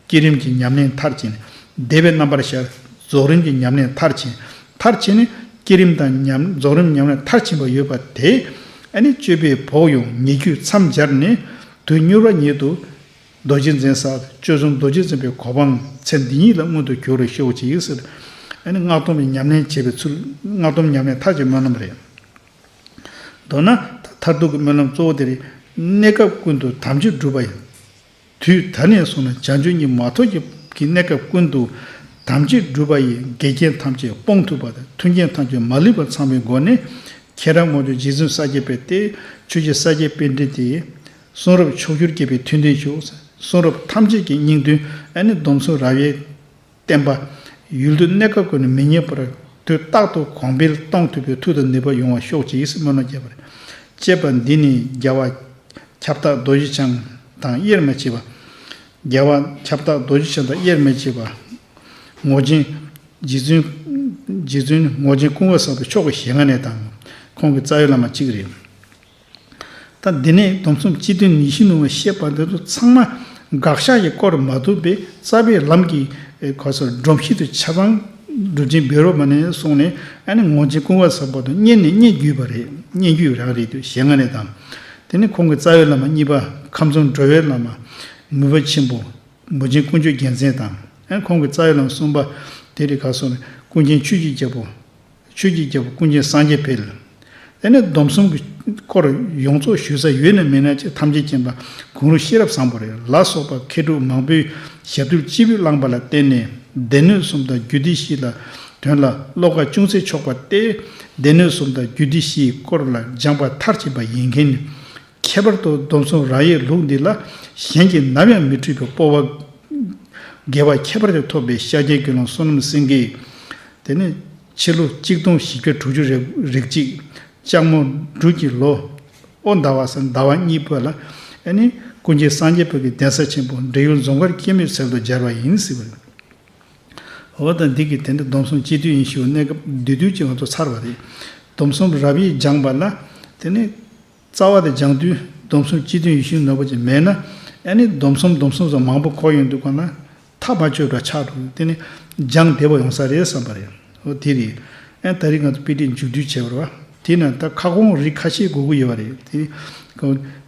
བསྐྱེད་རིམ་གྱི་ཉམས་ལེན་མཐར་ཕྱིན། བདེ་བའི་རྣམ་པར་ཤར། རྫོགས་རིམ་གྱི་ཉམས་ལེན་མཐར་ཕྱིན། མཐར་ཕྱིན་ནས་བསྐྱེད་རིམ་དང་ཉམས་རྫོགས་རིམ་ཉམས་ལེན་མཐར་ཕྱིན་པ་ཡོད་པ་དེ་ཨ་ནི་སྤྱོད་པའི་བོགས་དབྱུང་ཉེ་བརྒྱུད་མཚམས་སྦྱར་ནས་དུས་མྱུར་བ་ཉིད་དུ། རྡོ་རྗེ་འཛིན་ས་སྤྱོད་གསུམ་རྡོ་རྗེ་འཛིན་པའི་གོ་འཕང་ཚེ་འདི་ཉིད་ལ་མངོན་དུ་གྱུར་བར་ཤོག་ཅིག་ཟེར། ཨ་ནི་སྔགས་སྡོམ་པའི་ཉམས་ལེན་བྱེད་པའི་ཚུལ། སྔགས་སྡོམ་ཉམས་ལེན་མཐར་གྱི་སྨོན་ལམ་རེད། མདོར་ན་མཐར་ཐུག་གི་སྨོན་ལམ་གཙོ་བོ་དེ་རེད། གནས་སྐབས་ཀུན་ཏུ་དམ་ཆོས་སྒྲུབ་པ་ཡི། དུས་ད་ནས་བཟུང་ནས་བྱང་ཆུབ་ཉིད་མ་ཐོབ་ཀྱི་གི་གནས་སྐབས་ཀུན་ཏུ་དམ་ཆོས་སྒྲུབ་པ་ཡི། འགལ་རྐྱེན་ཐམས་ཅད་སྤོང་ཐུབ་པ་དང་། མཐུན་རྐྱེན་ཐམས་ཅད་མ་ལུས་པ་ཚང་བའི་སྒོ་ནས་ཁྱེད་རང་ངོ་ཅོག་རྗེ་བཙུན་ས་སྐྱ་པའི་སྟེ། ཆོས་རྗེ་ས་སྐྱ་པཎྜི་ཏ་དེ། གསུང་རབ་ཕྱོགས་བཅུར་སྐྱེས་པའི་མཐུས་འདི་བཞུགས། གསུང་རབ་ཐམས་ཅད་ཀྱི་སྙིང་དོན་ཨ་ནི་སྡོམ་གསུམ་རབ་དབྱེ་བསྟན་པ། ཡུལ་དུས་གནས་སྐབས་ཀུན་ནས་མི་ཉམས་པར་དུས་རྟག་ཏུ་གོང་འཕེལ་གཏོང་ཐུབ་པའི་མཐུ་དང་ནུས་པ་ཡོང་བར་ཤོག་ཅིག་ཟེར་སྨོན་ལམ་རྒྱབ་པ་རེད། ཅེས་པ་འདི་ནི་རྒྱལ་བ་ཁྱབ་བདག་རྡོ་རྗེ་འཆང་དང་དབྱེར་མི་ཕྱེད་པ། རྒྱལ་བ་ཁྱབ་བདག་རྡོ་རྗེ་འཆང་དང་དབྱེར་མི་ཕྱེད་པ། ངོར་ཆེན་རྗེ་བཙུན། རྗེ་བཙུན་ངོར་ཆེན་སྐུ་ངོ་བཟང་པོ་མཆོག་གི་ཞལ་སྔ་ནས་དང་། ཁོང་གི་རྩ་བའི་བླ་མ་གཅིག་རེད། ད་འདི་ནས་སྡོམ་གསུམ་སྤྱི་དོན་ཉི་ཤུ་ནང་བཤད་པ་འདི་ཚོ་ཚང་མ་དགག་བཞག་གི་སྐོར་མ་གཏོགས་པའི་རྩ་བའི་ལམ་གྱི་ག་སོ་སྒྲོམ་གཞི་དུ་ཆ་ཚང་སྒྲུབ་ཆེན་བཻ་རོ་མ་ཎི་ནས་སོང་ནས་ཨ་ནི་ངོར་ཆེན་སྐུ་ངོ་བཟང་པོ་དང་སྙན་ནས་སྙན་བརྒྱུད་པ་རེད། སྙན་བརྒྱུད་རང་རེད་འདུག་ཞལ་སྔ་ནས་དང་། དེ་ནས་ཁོང་གི་རྩ་བའི་བླ་མ་གཉིས་པ་ཁམས་ཚང་འགྲོ་བའི་བླ་མ་མུས་པ་ཆེན་པོ། མུས་ཆེན་དཀོན་མཆོག་རྒྱལ་མཚན་དང་། ཨ་ཁོང་གི་རྩ་བའི་བླ་མ་གསུམ་པ་དེ་རེད། ག་སོང་ནས་ཀུན་མཁྱེན་ཆོས་ཀྱི་རྒྱལ་པོ། ཆོས་ཀྱི་རྒྱལ་པོ་ཀུན་མཁྱེན་སངས་རྒྱས་འཕེལ། དེ་ནས་སྡོམ་གསུམ་གྱི་སྐོར་ཡོངས་རྫོགས་ཞུ་ས་ཡོད་ན་མེད་ན་ཅིག་ཐམས་ཅད་མཁྱེན་པ་གུ་རུ་ཤེས་རབ་བཟང་པོ་རེད་ལ་སོགས་པ་མཁས་གྲུབ་མང་པོའི་ཞབས་རྡུལ་སྤྱི་བོས་བླངས་པ་ལ་བརྟེན་ནས་སྡེ་སྣོད་གསུམ་དང་རྒྱུད་སྡེ་བཞི་ལ་དོན་ལ་བློ་དགའ་ཅུང་ཟད་ཆོག་པ་སྟེ། སྡེ་སྣོད་གསུམ་དང་རྒྱུད་སྡེ་བཞིའི་སྐོར་ལ་སྦྱངས་པ་མཐར་ཕྱིན་པ་ཡིན་མཁན། ཁྱད་པར་དུ་སྡོམ་གསུམ་རབ་དབྱེའི་ལུགས་འདི་ལ་གཞན་གྱིས་ནམ་ཡང་མི་འཁྲུལ་བའི་སྤོབས་པ་དགེ་བ་ཁྱད་པར་དུ་ཐོབ་པའི་ཤཱཀྱའི་དགེ་སློང་བསོད་ནམས་སེང་གེས། དེ་ནས་ཕྱི་ལོ་གཅིག་སྟོང་བཞི་བརྒྱ་དྲུག་ཅུ་རེ་གཅིག་ལྕགས་མོ་འབྲུག་གི་ལོ་ཨོ་ཟླ་བ་ཟེར་ཟླ་བ་གཉིས་པ་ལ་ཨ་ནི་ཀུན་མཁྱེན་སངས་རྒྱས་པའི་གདན་ས་ཆེན་པོ་འབྲས་ཡུལ་རྫོང་དཀར་སྐྱེད་མོས་ཚལ་དུ་མཇལ་བ་ཡིན་ཟེར་བ་རེད། འོ་ད་འདི་གི་དེ་འདྲ་སྡོམ་གསུམ་སྤྱི་དོན་ཡིན་ཞུ་གནས་སྐབས་བསྡུས་བསྡུས་ཀྱི་ང་ཚོ་ཚར་བ་རེད། སྡོམ་གསུམ་རབ་དབྱེ་སྦྱངས་པ་ལ་དེ་ནས་རྩ་བ་དེ་སྦྱང་དུས་སྡོམ་གསུམ་སྤྱི་དོན་ཡིན་ཞུ་ནོར་བ་ཅིག་མེད་ན་ཨ་ནི་སྡོམ་གསུམ་སྡོམ་གསུམ་སོགས་མང་པོ་འཁོར་ཡོང་དུས་གང་ན་ཐག་མ་ཆོད་པ་ཆགས་འགྲོ་དེ་ནི་སྦྱང་བདེ་བ་ཡོང་ས་རེད་བསམ་པ་རེད། འོ་དེ་རེད། ཨ་ད་རེས་ང་ཚོ་དཔེ་ཁྲིད་མཇུག་བསྡུ་བྱས་པ་རེད་བ། དེ་ན་ད་ཁ་སྐོང་རིགས་ཁ་ཤས་དགོས་ཀྱི་ཡོད་པ་རེད་དེ།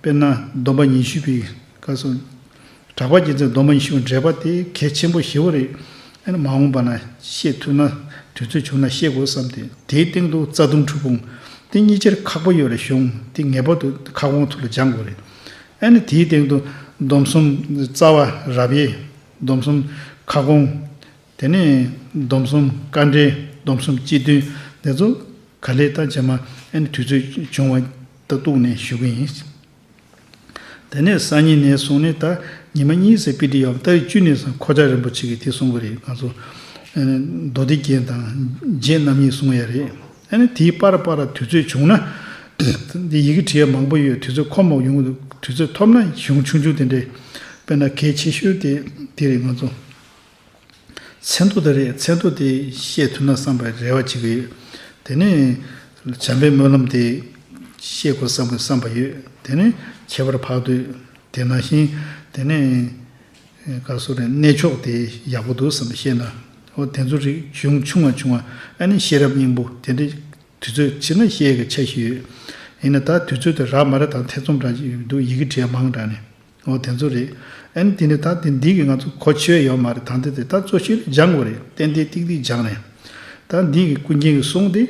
དཔེར་ན་སྡོམ་པ་ཉི་ཤུ་པའི་སྐབས་སུ། གྲགས་པ་རྒྱལ་མཚན་སྡོམ་པ་ཉི་ཤུ་འགྲེལ་པ་དེ་གལ་ཆེན་པོ་ཞེ་པོ་རེད། ཨ་ནི་མ་འོངས་པ་ན་བཤད་ཐུབ་ན་དུས་ཚོད་བྱུང་ན་བཤད་དགོས་བསམ་སྟེ་དེའི་སྟེང་དུ་རྩ་ལྟུང་འཁྲུལ་སྤོང་། དེ་གཉིས་ཆར་ཁག་པོ་ཡོད་རེད་བྱུང་དེ་ངེས་པར་དུ་ཁ་སྐོང་ཐོག་ལ་སྦྱང་དགོས་རེད། ཨ་ནི་དེའི་སྟེང་དུ་སྡོམ་གསུམ་རྩ་བ་རབ་དབྱེ། སྡོམ་གསུམ་ཁ་སྐོང་། དེ་ནས་སྡོམ་གསུམ་དཀའ་འགྲེལ་སྡོམ་གསུམ་སྤྱི་དོན་དེ་ཚོ་ག་ལེ་ད་རྗེས་མ་ཨ་ནི་དུས་ཚོད་བྱུང་བ་ད་གཏུགས་ནས་ཞུ་གི་ཡིན། དེ་ནས་སང་ཉིན་ནས་བཟུང་ནས་ད་ཉི་མ་གཉིས་ཙམ་དཔེ་ཁྲིད་ཡོད་པ་ད་རེས་བཅུ་ནས་བཟུང་ཁོ་ཆ་རིན་པོ་ཆེ་གིས་དེ་གསུང་གི་རེད། ང་ཚོ་མདོ་སྡེ་རྒྱན་དང་རྗེ་རྣམ་གཉིས་གསུང་ཡ་རེད། ཨ་ནི་དེའི་པར་པར་དུས་ཚོད་བྱུང་ན་འདི་ཡི་གེ་བྲིས་ཡ་མང་པོ་ཡོད། དུས་ཚོད་ཁོམ་མོ་ཡོང་གི་འདུག་དུས་ཚོད་ཐོབ་ན་གཞུང་ཆུང་ཆུང་དེ་འདྲས་དཔེར་ན་གལ་ཆེ་ཤོས་དེ་དེ་རེད། ང་ཚོ་མཚན་ཐོ་དེ་རེད། མཚན་ཐོ་དེ་བཤད་ཐུབ་ན་བསམ་པའི་རེ་བ་བྱེད་ཀྱི་ཡོད། དེ་ནས་བྱམས་པའི་སྨོན་ལམ་དེ་བཤད་དགོས་བསམ་གྱི་བསམ་པ་ཡོད། དེ་ནས་ཁྱད་པར་འཕགས་བསྟོད་དེ་ནང་བཞིན་དེ་ནས་ག་སོ་རེད། གནས་མཆོག་དེ་ཡག་པོ་འདུག་བསམ་པ་བཤད་ན་འོ་དེ་ཚོ་རིགས་བྱུང་བྱུང་བ་བྱུང་བ་ཨ་ནི་ཤེས་རབ་སྙིང་པོ་དེ་འདྲ་ དུས་ཚོད་ཕྱིན་ན་བཤད་ཀྱི་འཆར་གཞི་ཡོད། ཡིན་ན་ད་དུས་ཚོད་དེ་རག་མ་རེད། ད་ཐེ་ཚོམ་འདྲ་ཞིག་འདུག་ཡི་གེ་བྲིས་མང་དྲགས་ནས། འོ་དེ་ཚོ་རེད། ཨ་ནི་དེ་ནས་ད་དེ་འདི་གི་ང་ཚོ་གོ་ཆོད་ཡོད་མ་རེད། ད་འདི་དེ་ད་གཙོ་ཆེ་སྦྱང་དགོས་རེད། ཏན་ཏན་ཏིག་ཏིག་སྦྱང་རེད། ད་འདི་གི་ཀུན་མཁྱེན་གྱི་གསུང་དེ་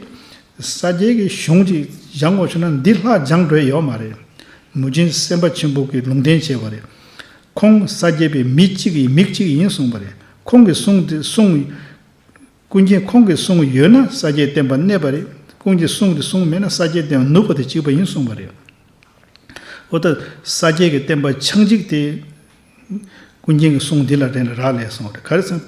ས་སྐྱའི་གི་གཞུང་ཅིག་སྦྱང་དགོས་བྱུང་ན་འདི་ལྷག་སྦྱང་འགྲོ་ཡ་ཡོད་མ་རེད། མུས་ཆེན་སེམས་དཔའ་ཆེན་པོ་གིས་ལུང་བསྟན་བྱས་པ་རེད། ཁོང་ས་སྐྱའི་པའི་མི་གཅིག་གི་མིག་གཅིག་ཡིན་གསུངས་པ་རེད། ཁོང་གི་གསུང་དེ་གསུང་ཀུན་མཁྱེན་ཁོང་གི་གསུང་ཡོད་ན་ས་སྐྱའི་བསྟན་པ་གནས་པ་རེད། ཁོང་གི་གསུང་དེ་གསུང་མེད་ན་ས་སྐྱའི་བསྟན་པ་ནུབ་པ་དང་གཅིག་པ་ཡིན་གསུངས་པ་རེད། འོ་ད་ས་སྐྱའི་གི་བསྟན་པ་ཆགས་འཇིག་དེ་ཀུན་མཁྱེན་གྱི་གསུང་འདི་ལ་བརྟེན་ནས་རག་ལས་སོང་རེད། ག་རེ་ཟེར་ན།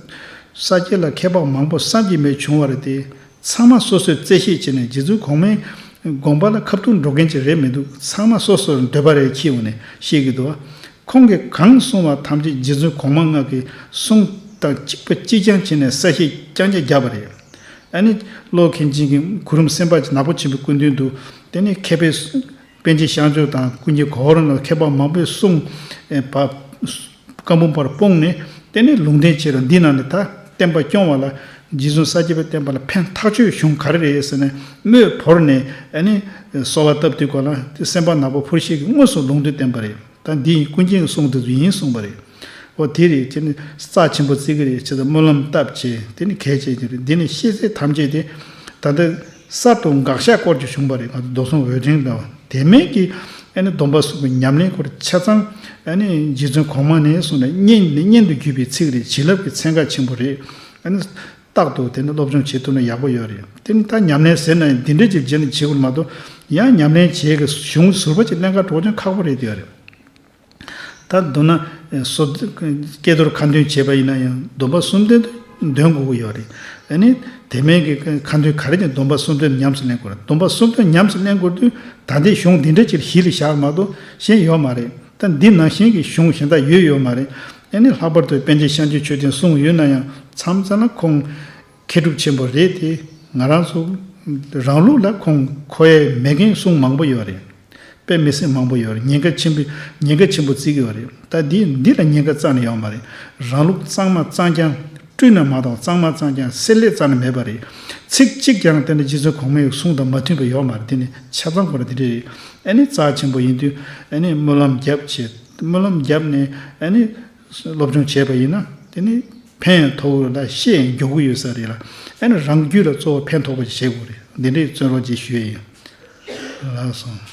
ས་སྐྱ་ལ་མཁས་པ་མང་པོ་བསམ་གྱིས་མི་བྱུང་བ་རེད་དེ། ཚང་མ་སོ་སོས་རྩད་ཞིབ་བྱས་ནས་རྗེ་བཙུན་གོང་མའི་དགོངས་པ་ལ་ཁ་ཐུག་འགྲོ་མཁན་ཅིག་རེད་མི་འདུག་ཚང་མ་སོ་སོར་འདོད་པ་རེ་འཁྱེར་ཡོང་ནས་བཤད་ཀྱི་འདུག་ཁོང་གིས་གང་གསུངས་པ་ཐམས་ཅད་རྗེ་བཙུན་གོང་མ་ལྔ་གི་གསུང་དང་གཅིག་པ་གཅིག་རྐྱང་བྱས་ནས་གསལ་བཤད་རྐྱང་རྐྱང་བརྒྱབ་པ་རེད། ཨ་ནི་ཀློག་མཁན་ཅིག་གིས་གུ་རུ་སེམས་དཔའ་ནག་པོ་ཆེན་པོའི་སྐུ་མདུན་དུ། དེ་ནས་མཁས་པའི་པཎ་ཆེན་སྐྱབས་མགོན་དང་ཀུན་མཁྱེན་གོ་བོ་ར་ནང་མཁས་པ་མང་པོས་གསུངས། ཨེ་བ་བཀའ་འབུམ་པར་སྤུངས་ནས། དེ་ནས་ལུང་བསྟན་བྱས་ར་འདི་ནང་ནས་ད་བསྟན་པ་སྐྱོང་བ་ལ་རྗེ་བཙུན་ས་སྐྱ་པའི་བསྟན་པ་ལ་ཕན་ཐག་ཆོད་གཞུང་ག་རེ་རེད་ཟེར་ནས་དམོད་བོར་ནས། ཨ་ནི་གསོལ་བ་བཏབ་དུས་སྐབས་ལ་དེ་སེམས་དཔའ་ནག་པོ་འཕུར་ཤེས་ཀྱིས་དངོས་སུ་ལུང་བསྟན་བསྟན་པ་རེད། ད་འདི་ཡིན། ཀུན་མཁྱེན་གྱི་གསུང་དེ་ཚོ་ཡིན་གསུངས་པ་རེད། འོ་དེ་རེད། དེ་ནི་རྩ་ཆེན་པོ་བརྩི་གི་རེད། ཅེས་སྨོན་ལམ་བཏབ་བྱས་དེ་ནི་གལ་ཆེ་གི་རེད། འདི་ནི་ཤེས་ཚད་ཐམས་ཅད་དེ་ད་ལྟ་གསར་དུ་དགག་བཞག་སྐོར་གྱི་བྱུང་བ་རེད། ང་ཚོ་མདོ་གསུམ་འོད་ཕྲེང་ལ་དེ་མིན་གྱི་ཨ་ནི་སྡོམ་པ་གསུམ་གྱི་ཉམས་ལེན་སྐོར་ཆ་ཚང་ཨ་ནི་རྗེ་བཙུན་གོང་མ་ནས་གསུངས་ནས་སྙན་ནས་སྙན་དུ་བརྒྱུད་པའི་ཚིག་རེད། བྱིན་རླབས་ཀྱི་ཚན་ཁ་ཆེན་པོ་རེད། ཨ་ནི་རྟག་ཏུ་དེ་ནི་སློབ་སྦྱོང་བྱེད་ཐུབ་ན་ཡག་པོ་ཡོད་རེད། དེ་ནི་ད་ཉམས་ལེན་ཟེར་ན་ཡང་འདི་འདྲ་ཅིག་བྱས་ནས་བྱེད་དགོས་མ་གཏོགས་ཡང་ཉམས་ལེན་བྱེད་ཀྱི་གཞུང་ཟུར་པ་ཅིག་ལེན་ག་འགྲོ་ཀྱང་ཁག་པོ་རེད་དེ་རེད། ད་མདོར་ན་སོ་སྐྱེས་རྡོར་ཁ་འདོན་བྱས་པ་ཡིན་ན་ཡང་སྡོམ་པ་གསུམ་ལྡན་དུ་འདོན་དགོས་ཀྱི་ཡོད་རེད། ཨ་ནི་དེ་མིན་གྱི་ཁ་འདོན་ག་རེ་ཡིན་སྡོམ་པ་གསུམ་ལྡན་ཉམས་སུ་ལེན་དགོས་རེད། སྡོམ་པ་གསུམ་ལྡན་ཉམས་སུ་ལེན་དགོས་དུས་ད་ལྟའི་གཞུང་འདི་འདྲ་ཅིག་གཞི་ལ་བཞག་མ་གཏོགས་གཞན་ཡོད་མ་རེད། ད་འདི་ནང་བཞིན་གྱི་གཞུང་གཞན་དག་ཡོད་ཡོད་མ་རེད། ཨ་ནི་ལྷག་པར་དུ་པཎ་ཆེན་ཤཱཀྱ་མཆོད་རྟེན་གསུང་ཡོད་ན་ཡང་མཚམས་མཚམས་ལ་ཁོང་མཁས་གྲུབ་ཆེན་པོ་རེད་དེ། ང་རང་ཚོ་རང་ལུགས་ལ་ཁོང་གོ་ཡས་མེད་མཁན་གསུང་མང་པོ་ཡོད་རེད། དཔེ་མི་སྲིད་མང་པོ་ཡོད་རེད། ཉེན་ཁ་ཆེན་པོ་ཉེན་ཁ་ཆེན་པོ་བརྩི་གི་ཡོད་རེད། ད་འདི་འདི་ལ་ཉེན་ཁ་རྩ་ནས་ཡོད་མ་རེད། རང་ལུགས་གཙང་མ་གཙང་རྐྱང་། བཀྲུས་ན་མ་གཏོགས་གཙང་མ་གཙང་རྐྱང་བསྲེ་ལྷད་རྩ་ནས་མེད་པ་རེད། ཚིག་གཅིག་ཀྱང་དེ་འདྲ་རྗེ་བཙུན་གོང་མའི་གསུང་དང་མ་མཐུན་པ་ཡོད་མ་རེད། དེ་ནི་ཆ་ཚང་ཁོ་ར་དེ་འདྲ་རེད། ཨ་ནི་རྩ་ཆེན་པོ་ཡིན་དུས་ཨ་ནི་སྨོན་ལམ་བརྒྱབ་བྱས་སྨོན་ལམ་བརྒྱབ་ནས་ཨ་ནི། སློབ་སྦྱོང་བྱས་པ་ཡིན་ན་དེ་ནི་ཕན་ཡང་ཐོགས་ཡོད་ལ་ཤེས་ཡང་མགྱོགས་ཀྱི་ཡོད་ས་རེད་ལ། ཨ་ནི་རང་རྒྱུད་ལ་གཙོ་བོ་ཕན་ཐོགས་པ་ཞིག་བྱེད་དགོས་རེད། འདི་འདྲའི་བརྩོན་རོགས་ཅིག་ཞུ་ཡས་ཡིན། ལགས་སོ།